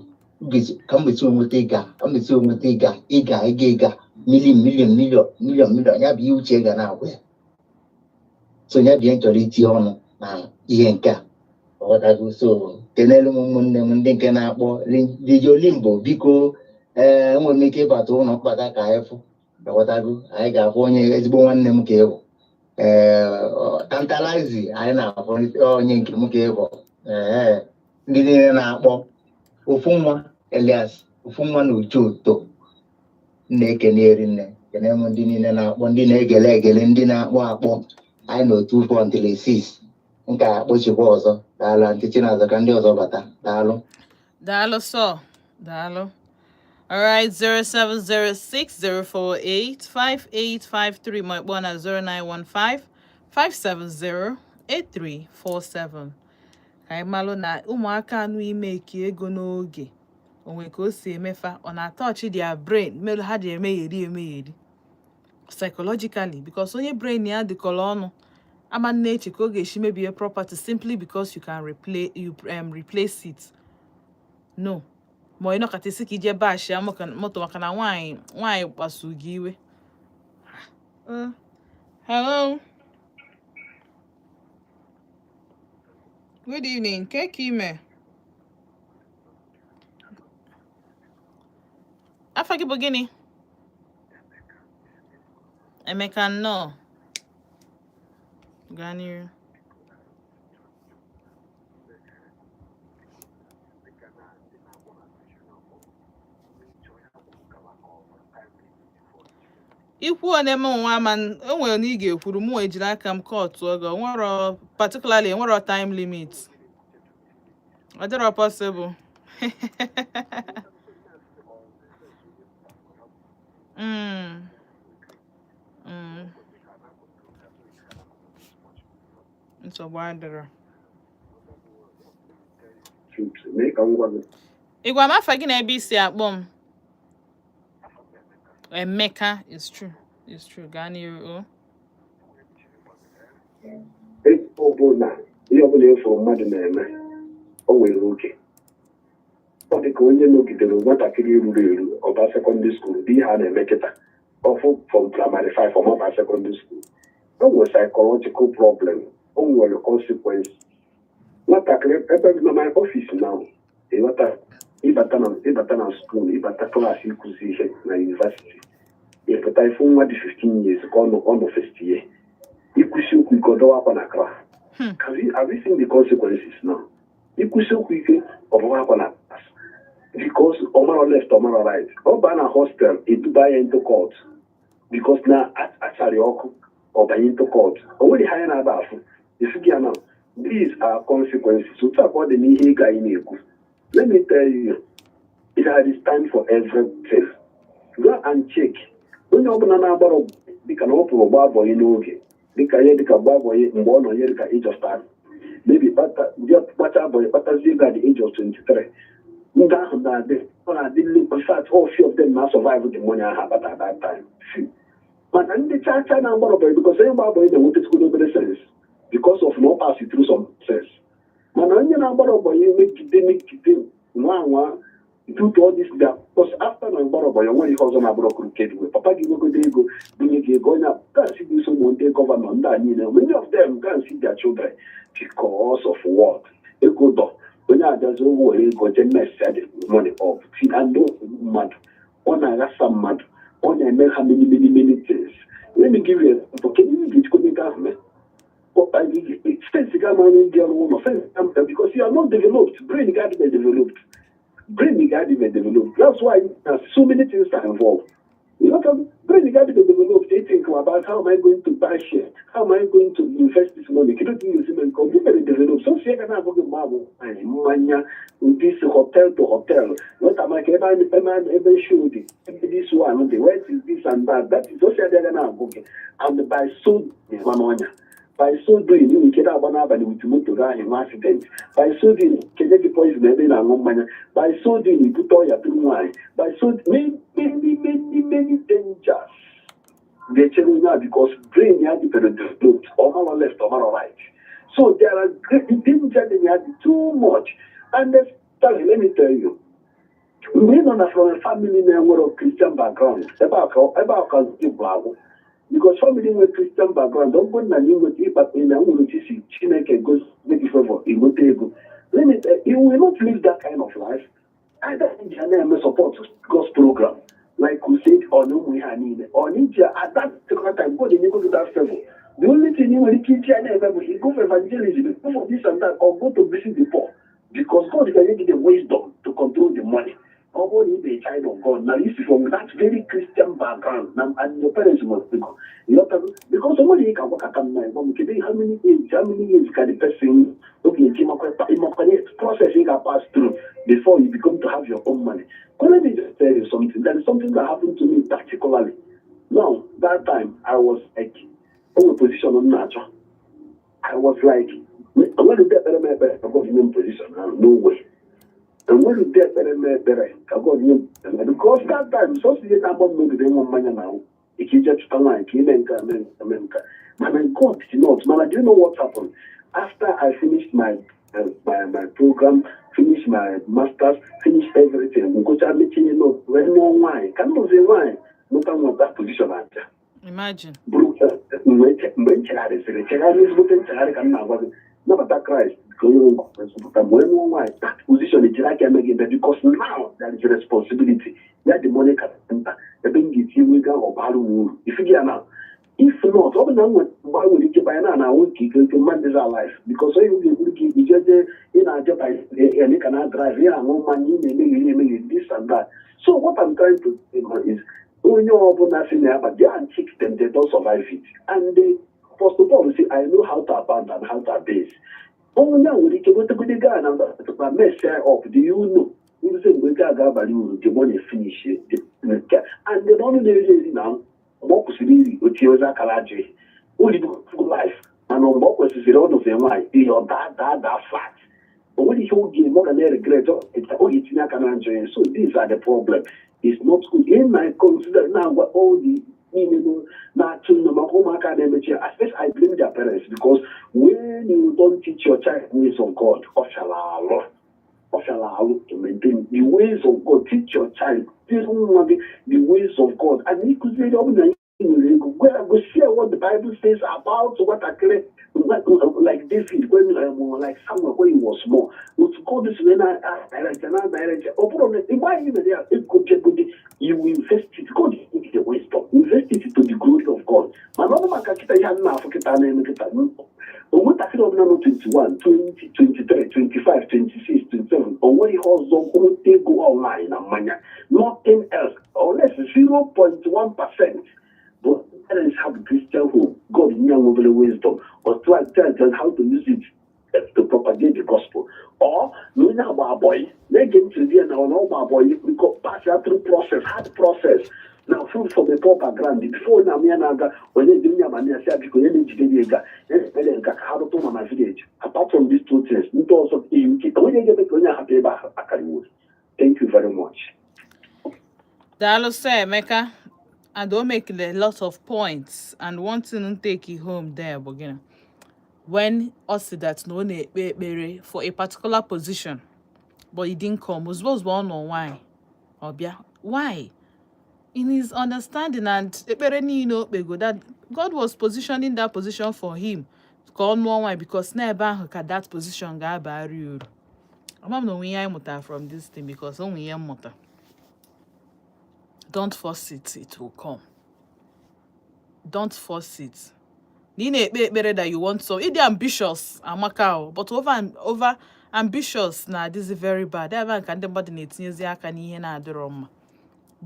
ka mmesi onweta ịga, ka mmesi onweta ịga ịga ịga ịga million, million, million, million, million. Ya bụ ihe uche ga na-agwa ya. So ya bụ ihe m chọrọ itinye ọnụ na ihe nke a, ọghọtago? So kenelu m ụmụnne m ndị nke na-akpọ Dijo Limbo. Biko, ee, enwere m ike ịbata ụlọ mkpata ka anyị fụ, ọghọtago? Anyị ga-afụ onye ezigbo nwanne m ka ị bụ. Ee, Tantalize, anyị na-afụ onye nke m ka ị bụ. Ee, ndị niile na-akpọ ofu nwa Elias, ofu nwa na Uchoto na-ekene eri nne. Kene m ndị niile na-akpọ, ndị na-egele egele, ndị na-akpọ akpọ. Anyị na otu 4 until 6 nka akpọchikwa ọzọ. Daalụ, Aunty Chinazọ, ka ndị ọzọ bata. Daalụ. Daalụ sọ, daalụ. All right, 07060485853, ma ịkpọ na 09155708347. Ka anyị malụ na ụmụaka anụ ime ka ego n'oge onwe ka o si emefa, ọ na-atọchị their brain, melụ ha ji emegheri emegheri psychologically, because onye brain ya dịkọrọ ọnụ ama nne eche ka ọ ga-esi mebie property simply because you can replay, you replace it. No, ma ị nọkọta isi ka ije bashia moto maka na nwaanyị nwaanyị kpasu gị iwe. Hello, good evening. Ke ka ime? Afa gị bụ gịnị? Emeka, nnọọ, gaa n'iru. Ikwu one m nwa ama o nwere na ị ga-ekwuru mụ ejiri aka m kọtụ oge o nwero, particularly enwero time limit, ọ dịrọ possible. Nsogbu adịrọ. Mee ka m gwa gị. Ị gwa m afa gị na ebe i si akpọ m? Emeka, it's true, it's true. Gaa n'iru o. Ego ọbụla, ihe ọbụla ịfụrụ mmadụ na-eme, o nwere oge. Ọ dị ka onye nọgidere nwatakịrị ruru eru ọba secondary school dị, ihe a na-eme kịta ọfụ from primary 5 ọmaba secondary school, o nwere psychological problem, o nwere consequence. Nwatakịrị ebe na my office now, ịghọta, ịbata na school, ịbata class ịkụzi ihe na university, ịpụta ifu nwa dị 15 years ka ọ nọ first year, ikwusi okwu ike, ọ dọwa akwa na class. Have you seen the consequences now? Ikwusi okwu ike, ọ dọwa akwa na class because ọ mara left, ọ mara right. Ọ baa na hostel, eduba ya into cult because na achara ya ọkụ, ọ banye into cult. O nwere ihe anya na-aba afụ isi gị ya. Now these are consequences. Otu a ka ọ dị n'ihe ego anyị na-ekwu. Let me tell you, it has time for everything. Go and check. Onye ọbụla na-agbara dịka na ọ pụrụ gbaa bọyị n'oge, dịka ihe dịka gbaa bọyị mgbe ọ nọ ihe dịka age of 30 maybe, kpata kpacha bọyị, kpatazie ego at the age of 23, ndị ahụ na-adị, ọ na-adị. In fact, all few of them na survive the money ahụ akpata at that time. Few. Mana ndị chacha na-agbara bọyị, because onye gba bọyị na-enwetasikwu obere sense because of na ọ pass through some sense. Mana onye na-agbara bọyị megide megide nwa anwa due to all this their, because after na mgbara bọyị, onwere ihe ọzọ na-abụrụ crooked way. Papa gị nwegodo ego, bunye gị ego, onye gasị gị so ụmụ ndị governor ndị a niile, many of them go and see their children because of what ego dọ. Onye abịazi o were ego jee mess the money up and mmadụ, ọ na-aghasa mmadụ, ọ na-eme ha many, many, many things. Let me give you example. Kedu ihe ị ga-ejikwa ego ahụ mee? Sense ga ama ndị ọrụ ụlọ sense ga, because you are not developed. Brain ga adịbe developed, brain ga adịbe developed. That's why so many things are involved. Brain ga bido develop to think about, "How am I going to buy share? How am I going to invest this money? Kedu otu m ga-esi mee nke ọ bụ mere develop?" So si ga na-abụghị mgbe abụ anyị mmanya, this hotel to hotel, nweta maka ebe ebe show dị, ebe this one dị, where is this and that. That is osi adịghị na-agụ gị. And by so gwa n'ọnya, by so doing, ị nwere ike na-agba n'abalị with moto gị ahụ, nwe accident. By so doing, kenye gị poison ebe ị na-aṅụ mmanya. By so doing, ibute ọya tụrụ nwaanyị. By so many, many, many, many dangers ga-echere onye a, because brain ya dịbere developed. Ọ mara left, ọ mara right. So there are great danger dị ya, dị too much. And especially, let me tell you, mgbe ị nọ na from a family na-enwero Christian background, ebe a ka gị bụ agwụ, because family nwere Christian background, ọ bụrụ na ị nweta ịkpata na nwere otu isi Chineke gosi gị favor, ịnweta ego, let me tell you, will not live that kind of life. Either iji na-eme support God's program like crusade or na ụmụ ihe a niile, or na iji at that particular time God enyego gị that favor, the only thing ị nwere ike iji ya na-eme bụ you go for evangelism, go for this and that, or go to visit the poor, because God ga-enye gị the wisdom to control the money. Ọ bụrụ na ị bụ a child of God na isi from that very Christian background na and your parents must be ịghọtago, because o nwere ihe ka gwakọta m na gwa m, kedu how many age, how many years ka the person oge eji makwa process ị ga-pass through before you become to have your own money? But let me just tell you something. There is something that happened to me particularly. Now, that time I was like, o nwere position m na-achọ. I was like, enwere ụdị ekpere m ekpere ka God nye m position ahụ? No way. Enwere ụdị ekpere m ekpere ka God nye m, because that time sọsọ ihe na-agba m n'obi bụ ịṅụ mmanya na ike ije chụta nwaanyị ka ime nke a, mee nke a, mee nke a. Mana God did not. Mana do you know what happened after I finished my program, finish my masters, finish everything, ngụcha, mechinye no wee nụọ nwaanyị, ka m nụzie nwaanyị, nụta nwa, that position abịa. Imagine. Bụrụ mgbe m chegharịsịrị, chegharị ezigbote nchegharị ka m na-agwa gị, nabata Kraịst ka onye nwe nzọpụta m, wee nụọ nwaanyị, that position ejiri aka eme gị ebe, because now there is a responsibility ya. The money ka nta ebe m ga-etinye ego ahụ, ọ bara m uru ifi gị ya na if not, ọ bụ na m nwere mgbe a nwere ike banye na na anwụ nke ike nke mmadụ is alive, because onye ga-egburu gị ijeje ị na-aje by ka na drive, ị na-aṅụ mmanya, ị na-emegheri emegheri, this and that. So what I'm trying to say now is, onye ọbụla si na ya ba, they and check them, they don't survive it. And the Apostle Paul say, "I know how to abound and how to abase." Onye a nwere ike nwetagode gaa na ma mess ya up. Do you know nrụzi mgbe ego a ga-abalị uru? The money finish and then ọnụ na-eri eri na mgbe ọ kwụsịrị iri, o tinye ozi akara ajọ ihe o ligo life. Mana mgbe ọ kwesịrị ọ nụzi nwaanyị ihe, ọ daa daa daa flat. O nwere ihe oge ọ ga na-regret, ọ ga-etinye aka na njọ ya. So these are the problem. It's not good. Ihe na consider na-agwa all the niile na-atụ nne maka ụmụaka na-emechi ya, at first I blame their parents, because when you don't teach your child ways of God, ọ fịara alụ, ọ fịara alụ to maintain the ways of God. Teach your child, kụziere nwa gị the ways of God, and ịkụziere, ọ bụ na ị nwere ego, gwa ya, gosi ya what the Bible says about nwatakịrị like David when like Samuel when he was small, otu God si wee na-direct na direct. Ọ bụrụ na ịgba anyị mere ya ego bịagode, you will invest it. God give you the wisdom, invest it to the glory of God. Mana ọ bụ maka kịta, ihe a na-afụ kịta na-eme kịta, onwetakịrị ọbụla nọ 21, 20, 23, 25, 26, 27, o nwere ihe ọzọ, nweta ego online na mmanya, nothing else, unless 0.1% but parents have Christian home, God nye nwebere wisdom or try tell them how to use it to propagate the gospel, or na onye agba abọyị na-ege ntị di ya na ọ na ọgba abọyị because pass ya through process, hard process na from a poor background before onye amụ ya na-aga, onye dị onye amami ya sị ya biko, onye na-ejide ya ego a ya na-ekpere nka ka ha rụta ụlọ na village. Apart from these two things, ndị ọzọ iyi uche onye ga-eme ka onye ahapụ ebe ahụ akara. Thank you very much. Daalụ sir Emeka, and o make a lot of points, and one thing take it home there bụ gịnị? When ọ sị that na ọ na-ekpe ekpere for a particular position but it didn't come, ozugbo ozugbo ọ nọ nwanyị ọ bịa. Why? In his understanding and ekpere niile o kpego, that God was positioning that position for him ka ọ nụọ nwaanyị, because n'ebe ahụ ka that position ga-abara ya uru. Ama m na onwe ihe anyị mụtara from this thing, because o nwe ihe mmụta. Don't force it, it will come. Don't force it. Na ị na-ekpe ekpere that you want some, ịdị ambitious amaka o, but over ambitious na-adịzi very bad. Ebe a ka ndị mmadụ na-etinyezi aka n'ihe na-adịrọ mma.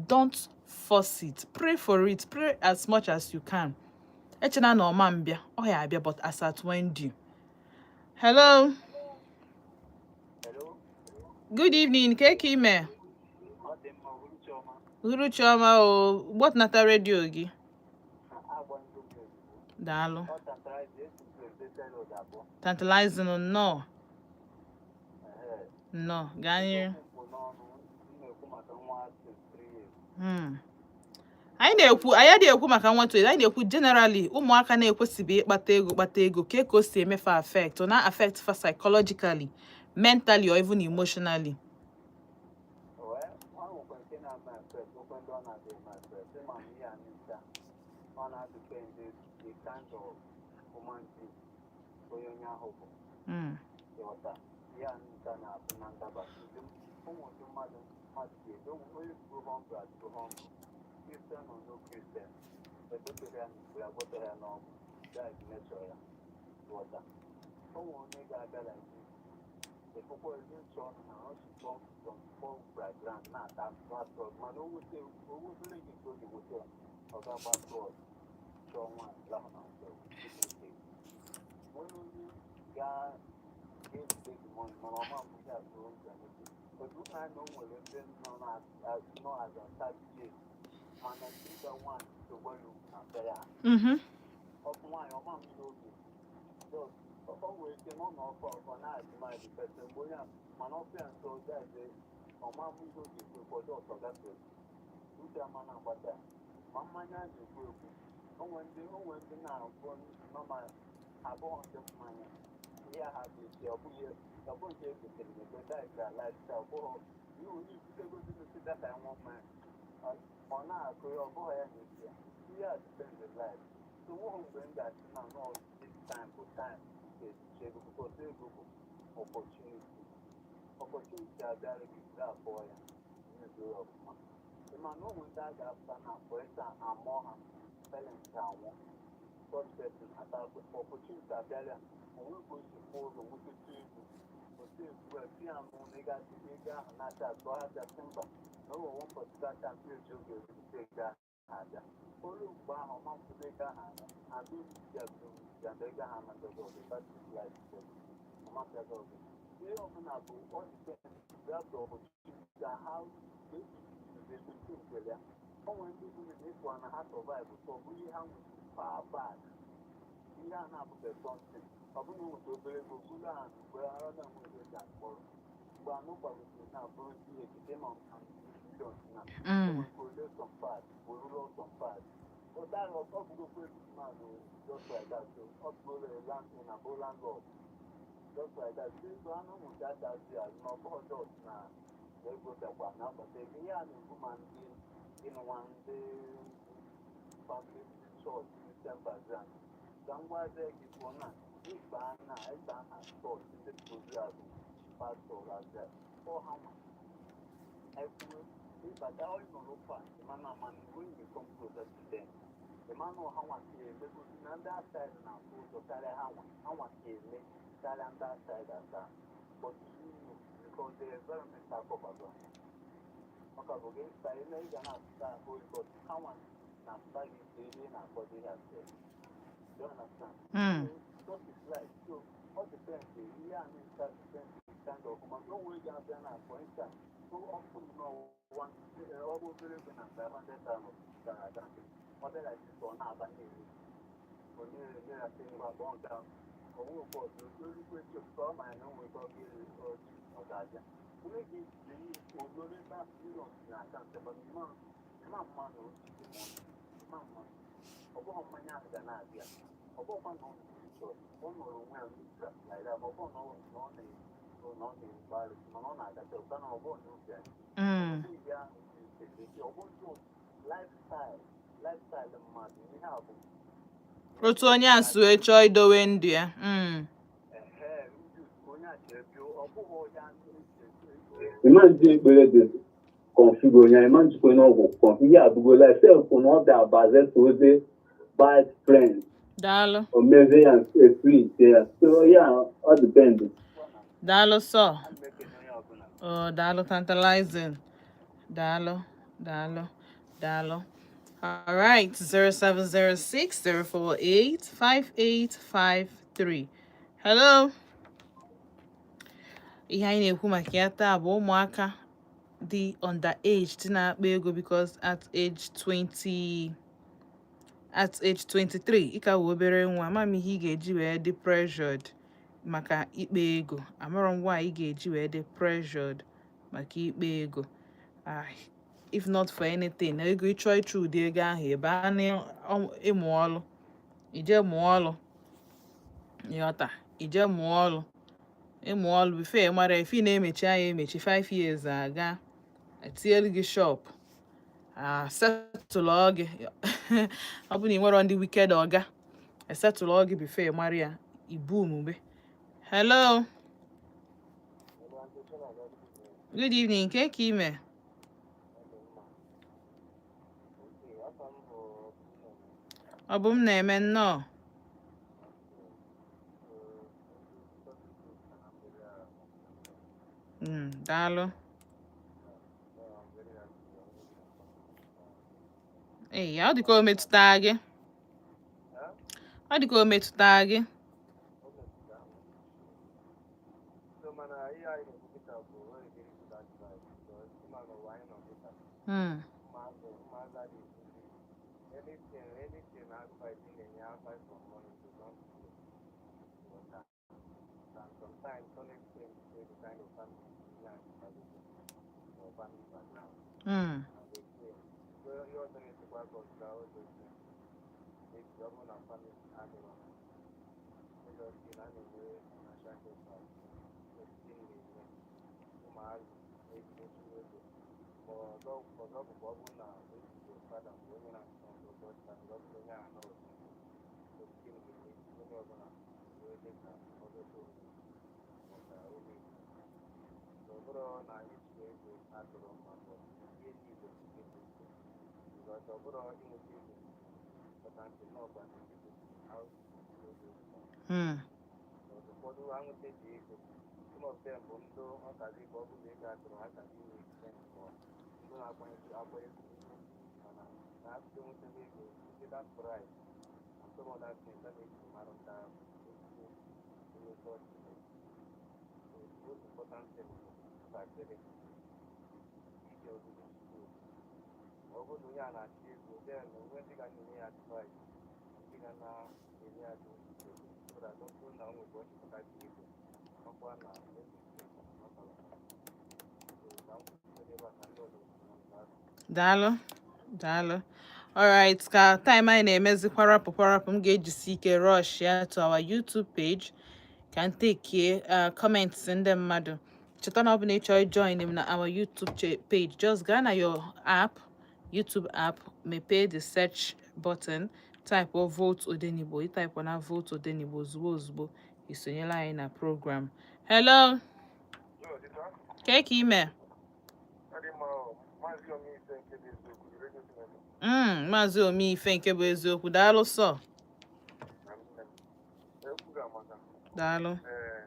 Don't Force it. Pray for it. Pray as much as you can. Echena na ọma mbịa, ọ ya abịa, but as at when due. Hello. Hello. Good evening. Ka eke ime? Ọ dị mma, Uhuruchi ọma. Uhuruchi ọma o. Gbọtụnata redio gị. Agba ndị m ozugbo. Daalụ. Ọ tantalize esi presidential road abụọ. Tantalizing, nnọọ. Ehe. Nnọọ, gaa n'iru. Okwu n'ọnụ m na-ekwu maka nwa 23 years. Anyị na-ekwu, anyị adịghị ekwu maka nwa 20, anyị na-ekwu generally, ụmụaka na-ekwesịbị ịkpata ego, kpata ego ka o si emefe affect, ọ na-affect fa psychologically, mentally or even emotionally. Wee, ọ nwekwa nke na-ama affect, nwekwa ndị ọ na-adị eme affect. Ịma m ihe a ncha, ọ na-depend the kind of human being onye ahụ bụ. Ịghọta, ihe a ncha na-abụ na ndaba. Ụmụ ụdị mmadụ ga-edo onye bụ humble, adịgo humble. Christian or no Christian, egotere ya n'ikpe, agwọtere ya n'ọgwụ. That is nature ya. Ịghọta, o nwere onye ga-abịa like this, efukwa ezi ntụ ọnụ na ọ si come from poor background, na-ata atụ, mana o nweta obere gị nke o ji nweta ya, ọ ga-agba fraud, chọọ nwaanyị lahụ na hotel. Nwere onye ga-ejide gị money, mana ọma mbụ ya bụ ụzọ otu na o nwere ndị nọ na nọ as a 30 years, mana ịga nwaanyị sogbelu na fere ha. Ọkụ nwaanyị ọma m n'oge just ọ nwere ike nọ n'ọkụ, ọ na-adị mmadụ pese mgbe onye a, mana ọkụ ya nso gaze ọma m ihe oge ekwe ọjọọ gafere uche ama na-agbata ya. Ma mmanya a na-ekwu ekwu, onwe ndị na-abụ nọma abụọ, ndị mmanya ihe ha dị iche, ọ bụghị nke egotere n'ebe. That is their lifestyle. Ọ bụghị ihe onye ibutegozi n'isi data nwa mmanya ọ na-akụ ya, ọ bụghị ya na-esi ya. Ihe a depend the life. So nweghị mgbe m ga-asị na nọ this time bụ time ga-ejichi ego, because ego bụ opportunity. Opportunity abịara gị, abụọ ya yuzuo ya ọfụma. Ị ma na ụmụ ndị a ga-apụta na afọ ịsa amụọ ha, parents anwụ, third person ata opportunity abịara ya, onwe ka o si kwụ ụzọ nwetatu ego, otu egwu a si ya n'ụlọ. Ị ga-asị ego ahụ na-acha atụ ha bịa sị mba, na o nwere one particular time eji oge erite ego ahụ abịa olu mgbe ahụ ọma mkwụdo ego ahụ anya adị ya ya na ego ahụ amachaghị ọzọ. That is life. Ọmachaghị ọzọ. Ihe ọbụla bụ ọ depend that opportunity and how ego nke ya. O nwere ndị bụ na ịpụ na ha survive, so ọ bụ ihe ha nwere far back, ihe a na-abụbeghị something. Ọ bụrụ na o nweta obere ego bụrụ ha mgbe ara na-enwe ego ji akpọrọ mgbe anụ gbagotere na abụrụ ihe ekete ma millions na ole some part oruro some part, but that ọ bụgokwa man just like that. So ọ bụgoro a landowner bụ landlord just like that. So ego anụ ụmụ aka dị azụ na ọ bụghị just na ego bịakwa na-akpata ego. Ihe a na-ekwu, ma ndị ịnụnwa, ndị family church, Christian background, ka m gwazie gị pụọ na ịgba na chọọchị, ndị ozi azụ pastọ azụ ọ ha nwa ekwuo ịbata ịnọrọ fa mana when you come closer to them, ịmanụ ha nwa ka emegosi na ndị outside na-atụ ụjọ karịa ha nwa, ha nwa ka eme karịa ndị outside asa. But you know, because the environment akọbago maka bụ gị ka ị na ị ga na-asụta ahụ, but ha nwa na-asụta gị ite ebe ị na-akpọdo ihe asị. You understand? Mm. So that is life. So all depends. Ihe a na-esa depends the kind of woman. O nwere ga-abịa na, for instance, so ọ bụrụ na one ọ bụ obere ego na 500,000 gara aga, ọ bịa like this, ọ na-aba na-eri, ọ na-ere ya sị ngwa gbọọ nke ahụ, onwe ụbọchị orikwe echi ka ọ mara na o nwere ọ ga-eri ọjị, ọ ga-abịa onwe gị odoro ebe ahụ millions na akaụntụ, but mma mma mma na o ji mma mma, ọ bụghị mmanya ahụ ga na-abịa, ọ bụghịkwa na ọ nọ chọọchị, ọ nọrọ onwe ya n'ụzọ like that, ma ọ bụghị na ọ na-egbu arụsị, mana ọ na-aga chọọchị, mana ọ bụghị n'obi anyị. Ihe ahụ dị, ọ bụghị lifestyle mmadụ, ihe a bụ Otu onye a si wee chọọ idowe ndụ ya. Ehe, ndị onye a chere bịa, ọ bụghị ya. Ịma nji ekpere dị configure onye, ịma njikwa n'ọgwụ configure ihe abụgo life sef na ọ bịa baze oze bad friends. Daalụ. O mezie ya efrit ya, so ya ọ depend. Daalụ sọ. Mekene onye ọbụla. Oh, daalụ, tantalizing. Daalụ, daalụ. Daalụ. All right, 0706 048 5853. Hello. Ihe anyị na-ekwu maka ya taa bụ ụmụaka dị underage dị na-akpa ego, because at age 20, at age 23, ị ka wụ obere nwa. Ama m ihe ị ga-eji wee dị pressured maka ikpe ego. Amarọ m why ị ga-eji wee dị pressured maka ikpe ego. Ah, if not for anything na ego, ịchọ ịchụ ụdị ego ahụ, ebe a na ịmụ ọlụ, ije mụọ ọlụ, ịghọta? Ije mụọ ọlụ, ịmụ ọlụ before ị mara ife ị na-emechi anya emechi, 5 years aga, etinyelu gị shop, setụlụ gị. Ọ bụ na ị nwere ndị wicked ọga, esetụlụ gị before ị mara ya, ibu omume. Hello, good evening. Nke ka ime? Ọ dị mma. Okay, afọ m bụ Ọ bụ m na-eme. Nnọọ. So, ndị topic na mgbede a. Daalụ. Yeah, I'm very happy. Ee, ọ dịka o metụta gị. Huh? Ọ dịka o metụta gị. O metụtara m. So mana ihe anyị na-ekwu kịta bụ very very good advice, because ịma na ụwa anyị nọ kịta, ụmụazị adịghị ekwuzi anything. Advice ị na-enye, advice for money, they don't do. Ghọta? And sometimes ọ na-explain to the kind of family ihe anyị or family background and they say so. Ihe ọzọ na-esikwa consider all those things, maybe ọ bụrụ na family adịrọ, obviously na a na-enwe financial setback n'etiti na-eme ụmụazị na-etinye ego. Ma ọzọ ọzọ bụkwa, ọ bụrụ na ezigbo fada bụ onye na-achọ ndụ family, ọ bụrụ onye ahụ anọrọ osisi na-eme onye ọbụla wee dị ka ọzọta onwe maka ome. Ọ bụrụ na ịchụ ego adịrọ mma, bụ ihe niile because ọ bụrụ inweta ego important n'ọkwa how to ego. Ụfọdụ anwụta ji ego, some of them bụ ndị ọ ka dị ka ọ bụrụ na ego atụrụ ha ka dị inwe expense more, ndị na-akwanyere akwanyere ugwu, mana na asịte nwetebe ego site that pride and some other things a na-eji mara ndị ahụ ezigbo onye chọọchị. So the most important thing bụ ntakịrị ije obodo school. Ọ bụrụ na onye a na-achọ ego, then onwe ndị ga na-enye ya advice, ndị ga na-enye ya ego, so that ọ bụrụ na o nwere ka ọ chịkọta dị ego ọkwa na everything ọ. So ka m kwuo ebe a ka ndị ọzọ tinye ọnụ. Daalụ, daalụ. Alright, ka time anyị na-emezi kwarapụ kwarapụ, m ga-ejisi ike rush ya to our YouTube page ka m tekie comments ndị mmadụ. Cheta na ọ bụ na ị chọrọ join m na our YouTube page, just gaa na your app, YouTube app, mepee the search button, type Volt Odenigbo. Ị type na Volt Odenigbo, ozugbo ozugbo isonyela anyị na program. Hello, kee ka ime? Maazị Omife nke bụ eziokwu, redio Senator. Maazị Omeife nke bụ eziokwu, daalụ sọ. Na nne m ekwu ga-amaka. Daalụ. Ee,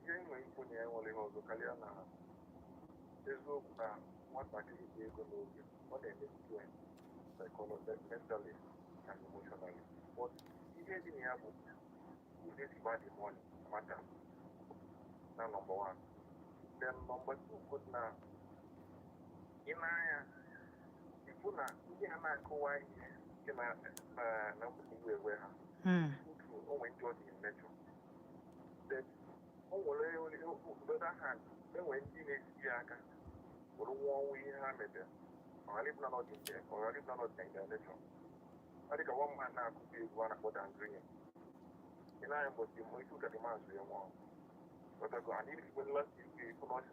ihe nwere ikwu na ya nwere ihe ọzọ karịa na eziokwu na nwatakịrị ji ego n'oge, ọ na-emetụta ya psychologically, mentally and emotionally, but ihe dị na ya bụ ụdị esi gba the money matter na number one. Then number two bụ na ị na-anya ikwu na ndị a na-akụwa ihe nke na na na iwe ewe ha otu onwe ndị ọ dị in nature, but o nwere the other hand, enwere ndị na-esi ya aka were nwa ọnwụ ihe ha mebere, ọ ghara ịbụ na ọ dị nde, ọ ghara ịbụ na ọ dị in their nature. Ọ dị ka one man na-akụzi egwu a na-akpọ Dan Green. Ị na-anya mbọchị mụ isi ụka dị maazị ya nwụọ. But I go, and if when last year, if not,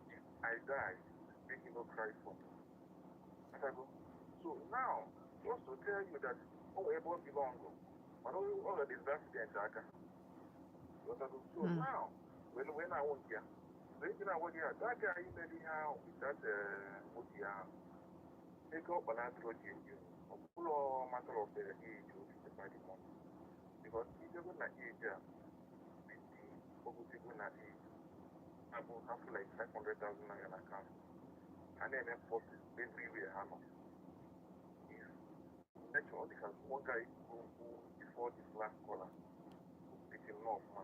if I die, make you no cry for me. But I go, so now, just to tell you that, oh, ebe ọ belong, mana ọ ga this accident aka. But I go, so now, when I won't here, so if you know what you are, that guy made ihe ahụ with that moto ahụ, ego ọ kpara atụrụ ji eji, ọ bụrụ matter of the age o ji the money. Because ijego na age a, ogosigo na age abụ half like 500,000 naira na account, ha na-eme mkpọtụ everywhere ha nọ. Nature ọ dịka one guy kwuru okwu before this last caller speaking ọfụma.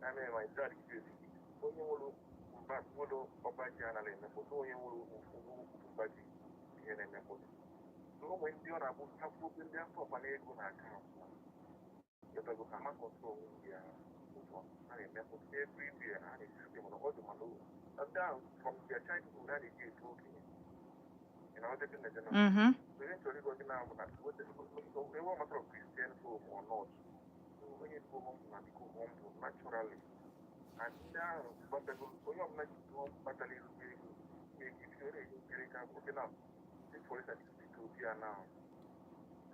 I mean, my dad is onye nwere mba nwere ọba ji anaghị emepụta, onye nwere ofu mba ji ihe na-emepụta. So ụmụ ndị ọ na-abụ akwụ okwu ndị afọ ọkpa na ego na akaụntụ ha yọtago ha ma control ndị a ụzọ a na-emepụta everywhere a na-esi, mana ọ dị, mana ndị ahụ from their childhood ha na-eji eto okenye. You know, the thing. So eventually, going now, whether matter of Christian home or not, so when you go home, na go humble naturally. And now, but the onye ọbụla ji tụọ kpatara ezigbo ego na-egi ọ na-ego nkiri ka. Okay, now, take for instance, Ethiopia now.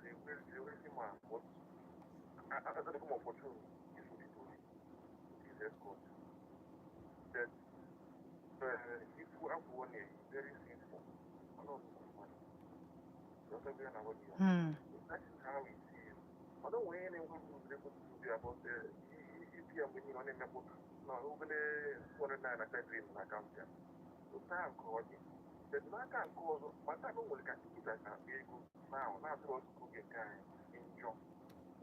The wealthy man, but as a come opportunity, is for the his escort. That if you have one very simple, I don't know money. That is how it is. I don't want anyone to be able to be about the EPM when you on na obere 209 na bedroom na akaụntụ ya. Otu ahụ ka ọ dị. But n'aka nke ọzọ, mata na o nwere ka nkịta na-akpa ego na na-atụrụ ọtụtụ oge nke anyị dị njọ.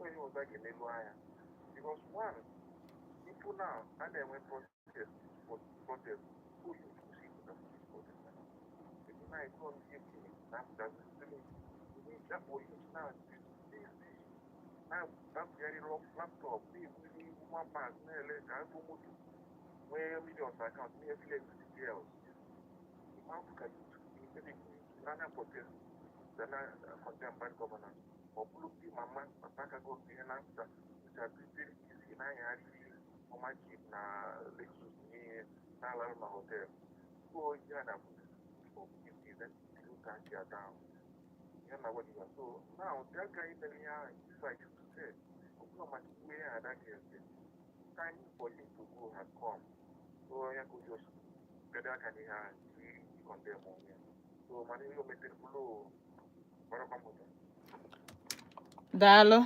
Onye ọzọ a ga-enelu anya. Because one, people now, a na-enwe protest for protest. Who you see the protest? People now go on the na-apụtazi ndị afọ youth now na-abụgharị laptop, na-ebuli human bank, na-ele ka agụ moto, nwee millions account, na-eflex the girls. Ịmafụ ka youth na protest na condemn bad governance, ọ bụrụ ndị mama papa aka gọọmenti ihe na-apụta which are very easy na-anyagharị ọma jeep na Lexus na ihe na-alarụ na hotel. So ihe a na-abụ ka down ihe na what you. So now that guy mere ihe ahụ decide to say ọ bụrụ maka iwe ya ada ga-ese, time for him to go has come. So ya ka o just kedu aka n'ihe ahụ iji condemn onwe ya. So mana ihe o metere bụrụ gbarakwa mmụta. Daalụ,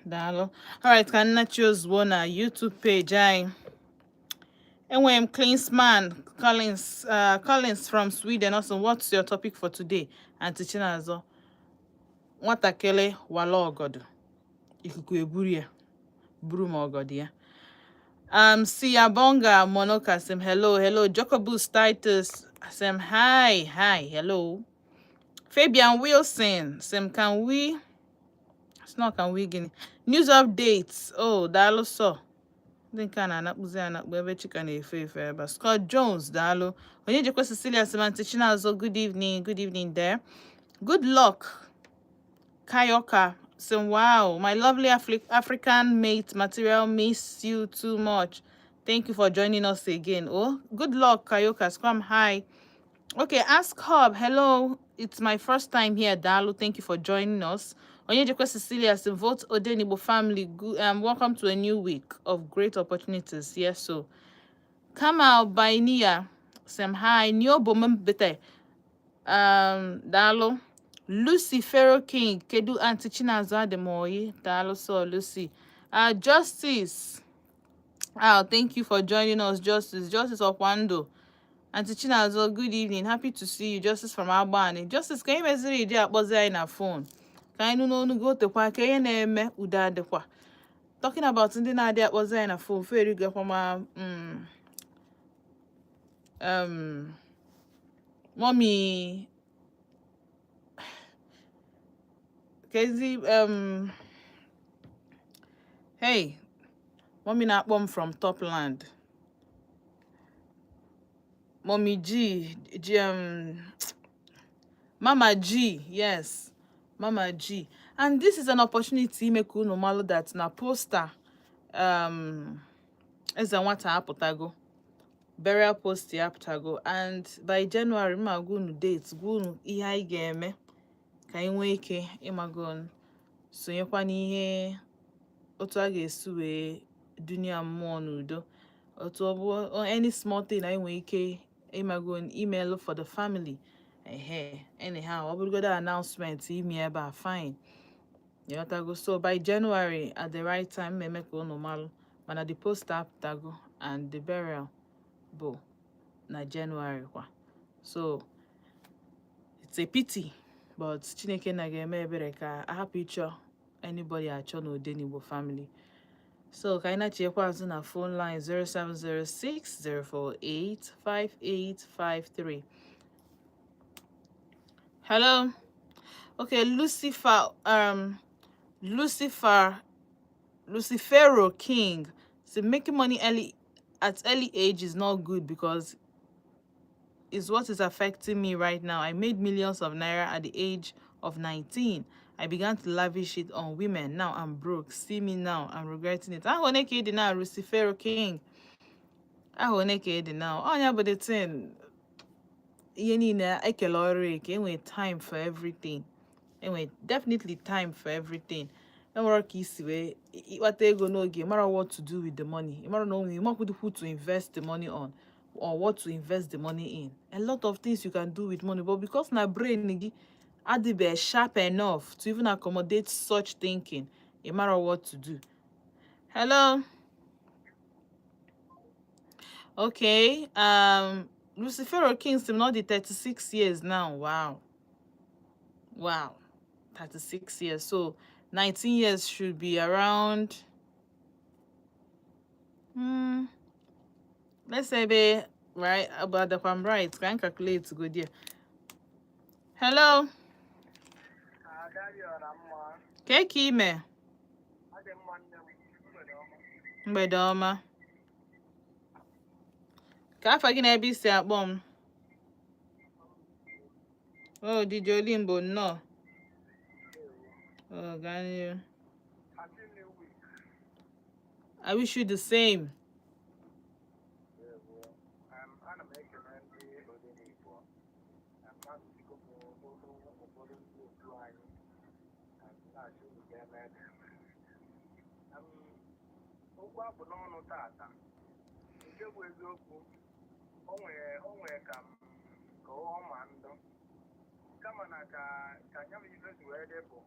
daalụ. Alright, ka nnachi ozugbo na YouTube page anyị. Enwere m Klinsman Collins, Collins from Sweden also. What's your topic for today, Aunty Chinazọ? Nwatakịrị wala ọgọdọ, ikuku eburu ya buru ma ọgọdọ ya. Siyabonga Monoka sị m hello, hello. Jacobus Titus sị m hi, hi, hello. Fabian Wilson sị m can we, it's not can we gịnị, news updates. Oh, daalụ sọ. Ndị nke a na-anakpụzi anakpụ ebe Chika na-efe efe ebe a. Scott Jones, daalụ. Onye jekwa Cecilia sị m, Aunty Chinazọ, good evening, good evening there. Good luck. Kayoka sị, wow, my lovely African mate material, miss you too much. Thank you for joining us again. Oh, good luck, Kayoka. Scrum, hi. Okay, Ask Hub, hello. It's my first time here, daalụ. Thank you for joining us. Onyejekwe Cecilia sị, vote Odenigbo family. Good, welcome to a new week of great opportunities. Yes, so. Kamal Bainia, sị m hi. Niobo Mbete, daalụ. Lucy Pharaoh King, kedu, Auntie Chinazọ? Ademoyi, daalụ so, Lucy. Justice. Oh, thank you for joining us, Justice. Justice Okwando. Auntie Chinazọ, good evening. Happy to see you. Justice from Agbani. Justice, ka ihe meziri iji akpọzi anyị na phone? Ka anyị nụ n'onu gị otekwa ka ihe na-eme udo adịkwa. Talking about ndị na-adị akpọzi anyị na phone, feri gakwa ma mommy Kezi, hey, mommy na-akpọ m from Topland. Mommy G, G, Mama G, yes, Mama G. And this is an opportunity ime ka unu malụ that na poster Eze Nwata apụtago, burial post ya apụtago, and by January mma gwa unu date, gwa unu ihe anyị ga-eme ka anyị nwee ike ịmago sonyekwa n'ihe otu a ga-esi wee dunye mmụọ n'udo, otu ọ bụ any small thing anyị nwee ike ịmago email for the family. Ehe, anyhow, ọ bụrụgodo announcement ime ebe a, fine, ịghọtago. So by January at the right time mmemme ka unu malụ, mana the poster apụtago and the burial bụ na January kwa. So it's a pity. But Chineke na ga-eme ebere ka ahapụ ịchọ anybody achọ n'Odenigbo family. So ka anyị na-achịkwa azụ na phone line 0706 048 5853. Hello. Okay, Lucifer, Lucifer, Lucifero King. So making money early at early age is not good because is what is affecting me right now. I made millions of naira at the age of 19. I began to lavish it on women. Now I'm broke. See me now. I'm regretting it. Ahụ one ka ị dị now, Lucifero King? Ahụ one ka ị dị now? Ọnya bụ the thing. Ihe niile ekele ọrụ eke, enwere time for everything. Enwere definitely time for everything. Enwere ka isi wee ịkpata ego n'oge, mara what to do with the money. Mara na onwe ịmakwụdị who to invest the money on or what to invest the money in. A lot of things you can do with money, but because na brain gị adịbe sharp enough to even accommodate such thinking, ị mara what to do. Hello. Okay. Lucifero Kingston, not the 36 years now. Wow. Wow. 36 years. So 19 years should be around, let's say be right about if I'm right. Can calculate to go there. Hello. Adariọra mma. Ka ime? Adị mma, nne m. Mgbede ọma. Mgbede ọma. Ka afa gị na ebe isi akpọ m? Oh, DJ Olimbo, nnọọ. Oh, gaa n'ihu. Happy New Week. I wish you the same. Ndewo. Ana m ekele ndị Odenigbo. Na-asịkwa m n'olu ụfọdụ ndị otu anyị. Na-asị unu ga-eme ede. Okwu abụ n'ọnụ tata. Nke bụ eziokwu, o nwere ka m ka ọ ma ndụ. Kama na ka nya bụ ife si wee dị bụ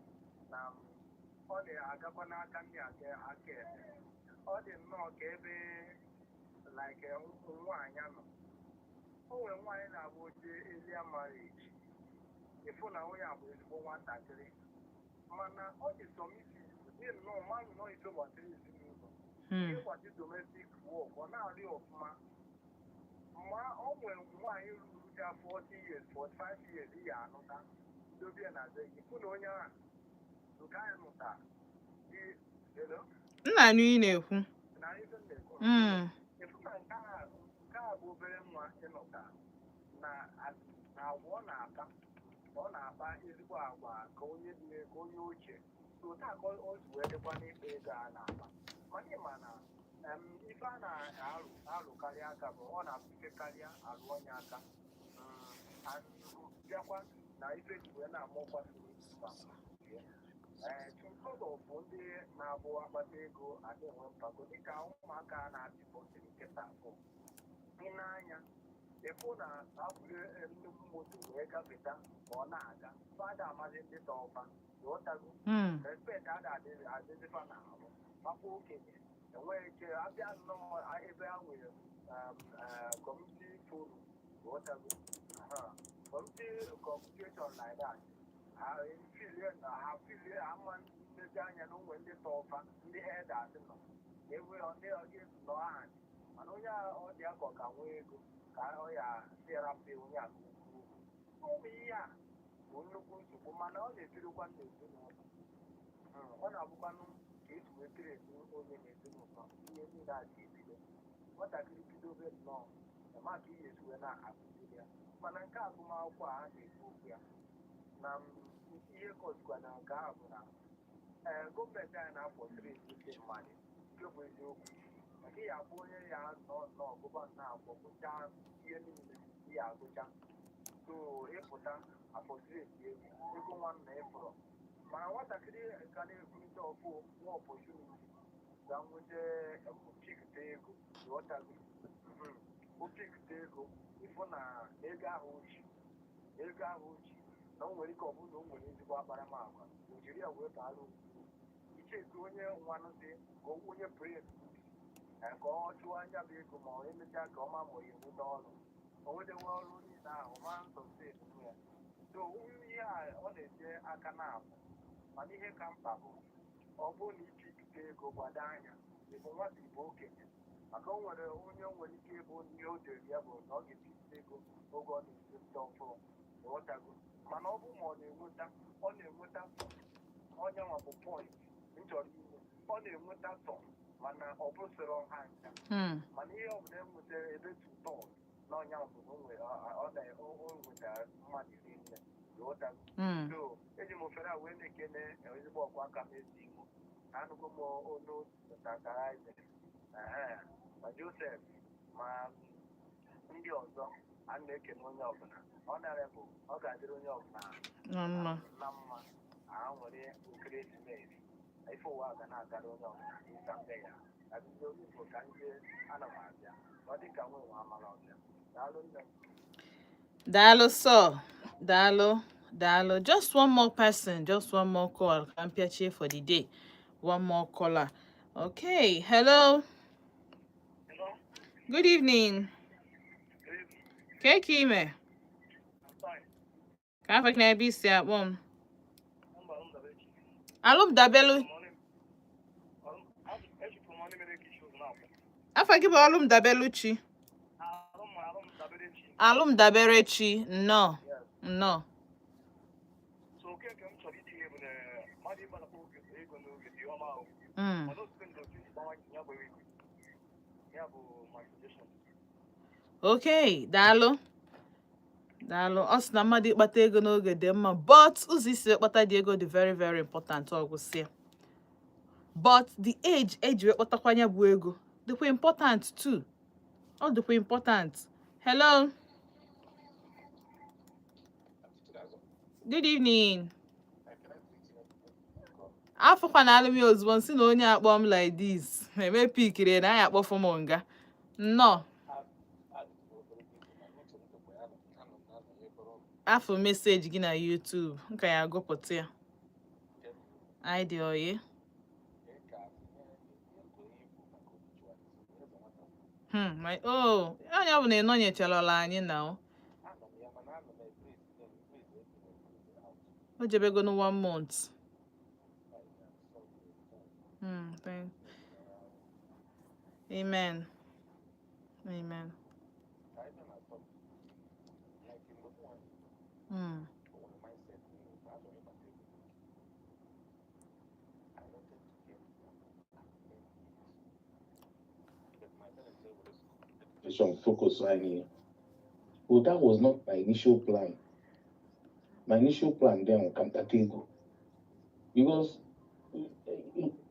na m, ọ na-agakwa n'aka ndị aka ekpe. Ọ dị nnọọ ka ebe like nwaanyị nọ. O nwere nwaanyị na-abụ oche early marriage. Ịfụ na onye a bụ ezigbo nwatakịrị. Mana ọ dị submissive, dị nnọọ ma nnọọ ife gbasara ezinụlọ. Ihe gbasara domestic work, ọ na-arị ọfụma. Ma o nwere nwaanyị ruru ya 40 years, 45 years ya anụta dobe na be gị. Fụ na onye ahụ nke anyị nụta dị. Hello? Nna, anụ ị na-ekwu. Na ife m na-ekwu. Ịfụ na nke a bụ obere nwa ịnụta na agwa ọ na-akpa ezigbo agwa ka onye dị ka onye ochie. So taa ka o si wee dịkwa n'ikpe ego a na-akpa. Mana ịma na ife a na-arụ arụkarị aka bụ ọ na-abụ karịa arụ onye aka. Bịakwa na ife ji wee na-amụkwa. Ee, tụtụrụ bụ ndị na-abụ akpata ego ada enwe mpako dịka ụmụaka na-apị bọtịrị nkịta bụ ị na-anya ịfụ na abụrụ nnukwu moto wee gafeta ma ọ na-aga fada amazi ndị tọba ghọtago. Respect ada adịzifa na ahụ makwa okenye enweghị ike abịa nnọọ ebe a nwere community forum, ghọtago, community communication like that. Ha filie na ha filie ama nlezi anya na onwe ndị tọba ndị elders nọ enwe ndị ọga nọ aha. Mana onye a ọ dị ya ka ọ ka nwee ego ka ọ ya sịrapụ onye a ka ukwu ụmụ ihe a bụ nnukwu nsogbu. Mana ọ na-ebirikwa n'ezinụlọ. Ọ na-abụkwanụ ka esi wee train onye n'ezinụlọ. Ihe niile a ga-ebido nwatakịrị bidobe nnọọ ma ka ihe esi wee na-akụziri ya. Mana nke agụmakwụkwọ a na-ekwu okwu ya na ihe kọzikwa na nke a bụ na ee, gọọmenti anyị na-afọsịrị ndị mmadụ. Nke bụ eziokwu, maka ya abụ onye ya nọ nnọọ gụba nnọọ akwụkwọ, gụchaa ihe niile ya agụcha, so ịpụta afọsịrị ego ego nwanna ịfụrọ. Mana nwatakịrị ka na-ekwurịta ọfụ nwa opportunity ga nweta pikte ego, ghọtago, o pikte ego, ịfụ na ego ahụ ochi ego ahụ ochi na o nwere ike ọ bụrụ na o nwere ezigbo akparamagwa, o jiri ya wee baara uru. Icheki onye nwanụ dị ka onye brain ka ọ chụọ anya bụ ego, ma ọ emechaa ka ọ ma ma ọ ya enweta ọrụ, o nwetewe ọrụ niile ahụ ma nsọsị ya. So ihe a ọ na-eje aka na abụ, mana ihe ka mkpa bụ ọ bụrụ na ipikite ego, gbado anya, ịbụ nwata, ịbụ okenye, maka o nwere onye nwere ike ịbụ ihe o dere ya bụ na ọ ga-epikite ego oge ọ na-etolite ọfụrụ, ịghọtago? Mana ọ bụ ma ọ na-enweta, ọ na-enweta onye nwa bụ point m chọrọ ime. Ọ na-enweta some, mana ọ bụsịrọ ha ncha. Mana ihe ọbụla e nwetara ebe tutọ n'ọnya bụ na o nwere ọ na o nwetara mmadụ iri nne, ịghọtago? So eji m ofere a wee na-ekene ezigbo ọkwa aka m ezi Igbo. Anụgo m olu tatara ma Joseph ma ndị ọzọ. A na-ekene onye ọbụla. Ọ nara bụ ọ ga-adịrị onye ọbụla Na mma. na mma. A nwere ekeresimesi, ife ụwa ga na-agara onye ọbụla ịsa mbe ya abido Igbo ka ndị ana m abịa, ọ dị ka nwe nwe amala ọbịa. Daalụ, nne m. Daalụ sir. Daalụ, daalụ. Just one more person, just one more call. Ka m pịachie for the day. One more caller. Okay, hello. Hello. Good evening. Ka ka ime? Fine. Ka afọ gị na ebe isi akpọ m? Alụmdabelu. Afọ gị bụ Ọlụmdabeluchi? Alụmdaberechi, nnọọ. Nnọọ. So oke nke m chọrọ itinye bụ na mmadụ ịgbanakwa ego n'oge dị ọma ahụ, mana otu ndị otu isi gbawa ya bụ ego ya bụ my suggestion. Okay, daalụ. Daalụ. Ọ sị na mmadụ ịkpata ego n'oge dị mma, but ụzọ isi kpata dị ego dị very very important, ọ gwụsịa. But the age eji wee kpatakwanya bụ ego dịkwa important too. Ọ dịkwa important. Hello. Good evening. Afọkwa na alụm ya ozugbo nsị na onye akpọ m like this. Eme pikiri na anyị akpọfụ m nga. Nnọọ. Afọ message gị na YouTube, nka ya agụpụta ya. Anyị dị oyi. My oh, onye ọ bụ na ị nọnyecharala anyị na o. O jebego no one month. Thank. Amen. Amen. Education focus anyị. Well, that was not my initial plan. My initial plan then was ka m kpata ego. Because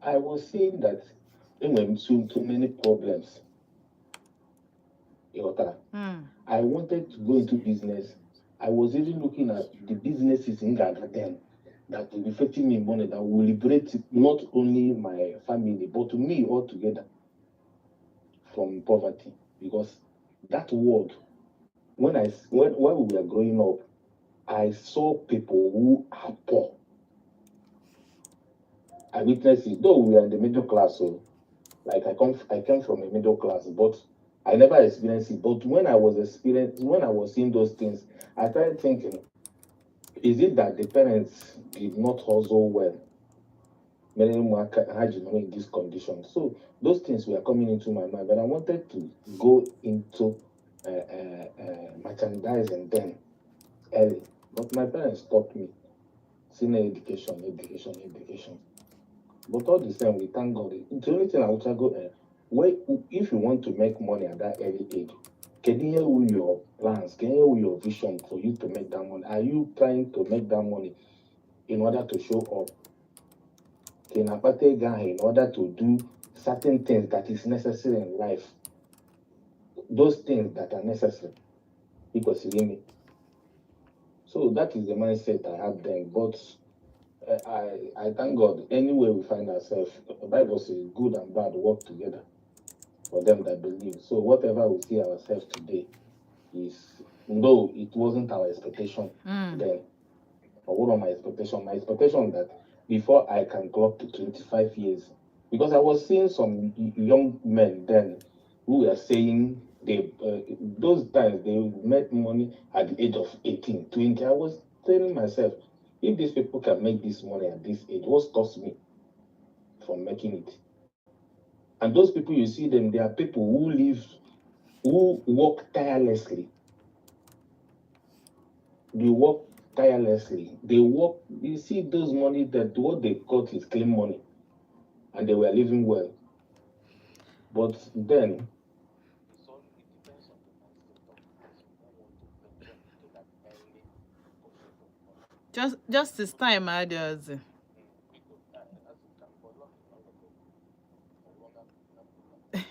I was saying that enwere m too many problems. Ịghọtara? I wanted to go into business. I was even looking at the businesses in Ghana then that will be fetching me money that will liberate not only my family but me altogether from poverty. Because that word, when I when while we were growing up, I saw people who are poor. I witnessed it. Though we are in the middle class, so like I came from a middle class, but I never experienced it. But when I was seeing those things, I started thinking, is it that the parents did not hustle well? Many ụmụaka ha ji nọrọ in this condition. So those things were coming into my mind, but I wanted to go into merchandising then early. But my parents stopped me. Senior education, education, education. But all the same, we thank God. The only thing I would go, where if you want to make money at that early age, can you hear your plans? Can you hear your vision for you to make that money? Are you trying to make that money in order to show up? Can akpata ego ahụ in order to do certain things that is necessary in life? Those things that are necessary. Ị kwesịrị ime. So that is the mindset I had then. But I thank God. Anywhere we find ourselves, the Bible says good and bad work together for them that believe. So whatever we see ourselves today is, though it wasn't our expectation then, or what are my expectation? My expectation that before I can clock to 25 years, because I was seeing some young men then who were saying they those times they made money at the age of 18, 20. I was telling myself, if these people can make this money at this age, what stops me from making it? And those people you see them, they are people who live, who work tirelessly. They work tirelessly. They work. You see those money that what they got is clean money, and they were living well. But then, it depends on the mindset of the person who want to venture into that early pursuit of money. Just this time adịọzi. Biko, asị ka m kpọrọ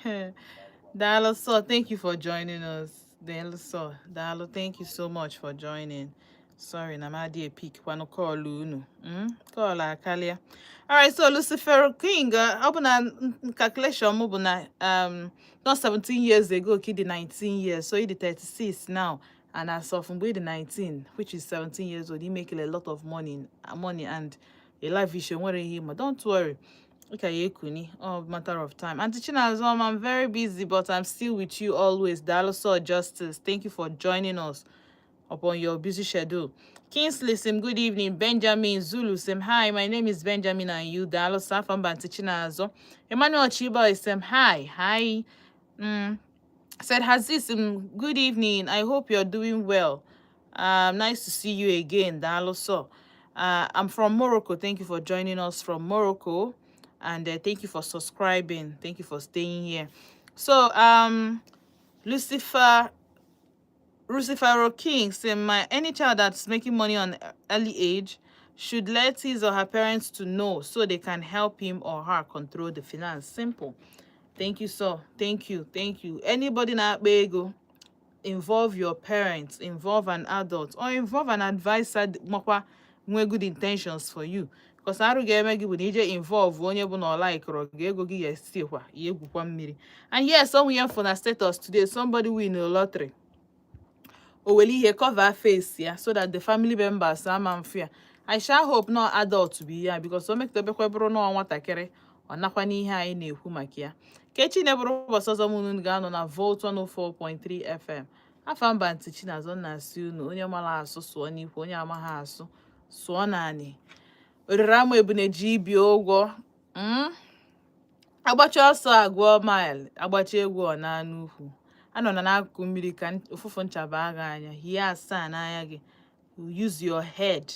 ọlọga. Daalụ so, thank you for joining us. Daalụ so, Daalụ, thank you so much for joining. Sorry, na m adịghị pick kwanụ call unu. Call akarịa. Alright, so Lucifer King, ọ bụ na calculation m bụ na not 17 years ago ka ị dị 19 years, so ị dị 36 now. And as of mgbe ị dị 19, which is 17 years old, you make a lot of money and a lavish nwere ihe ma don't worry. Okay, Ekuni, all matter of time. Auntie Chinazom, I'm very busy, but I'm still with you always. Daalụ so, Justice. Thank you for joining us upon your busy schedule. Kingsley sị, good evening. Benjamin Zulu sị, hi, my name is Benjamin and you. Daalụ sọ from Auntie Chinazo. Emmanuel Chiba sị, hi, hi. Said Hazis, good evening. I hope you're doing well. Nice to see you again, Daalụ sọ. I'm from Morocco. Thank you for joining us from Morocco. And thank you for subscribing. Thank you for staying here. So, Lucifer King say my any child that's making money on early age should let his or her parents to know so they can help him or her control the finance. Simple. Thank you, sir. Thank you. Thank you. Anybody na ego, involve your parents, involve an adult, or involve an advisor makwa nwee good intentions for you. Because arụ ga-eme gị bụ na ije involve onye bụ na ọ laikụrụ gị, ego gị ga-esikwa ya egwukwa mmiri. And yes, onwe ihe for na status today, somebody win a lottery. O were ihe cover face ya so that the family members ama mfe ya. I shall hope not adult bụ ihe a, because o mekọtabekwa bụrụ na ọ nwatakịrị, ọ nakwa n'ihe anyị na-ekwu maka ya. Ka echi na-ebụrụ ụbọchị ọzọ m unu ga-anọ na Volt 104.3 FM. Afa mba ntị Chinazọ na-asị unu, onye mara asụ sụọ n'ikwu, onye amaghị asụ sụọ naanị oriri ama ebune ji ibi ụgwọ. Agbacha ọsọ agụọ mile, agbacha egwu ọ na n'ukwu anọ na n'akụkụ mmiri ka ụfụfụ ncha baa gị anya hie asaa n'anya gị. Use your head,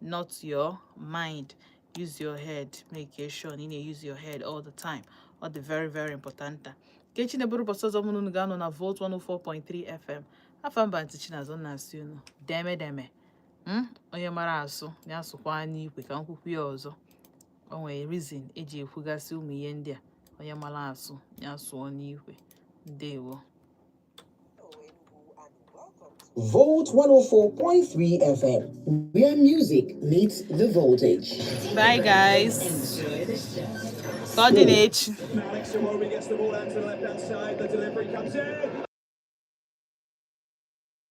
not your mind. Use your head. Make sure na ị na-use your head all the time. Ọ dị very, very important. Ka echi na-eburu ụbọchị ọzọ mụ na unu ga-anọ na Volt 104.3 FM. Afa mba ntị Chinazọ na-asị unu deme deme. Onye mara asụ ya asụkwa n'ikwe ka nkwukwu ya ọzọ. O nwere reason eji ekwugasị ụmụ ihe ndị a. Onye mara asụ ya sụọ n'ikwe. Ndewo. Volt 104.3 FM, where music meets the voltage. Bye guys, ka ọ dị n'echi. Alex Iwobi gets the ball out to the left hand side. The delivery comes in.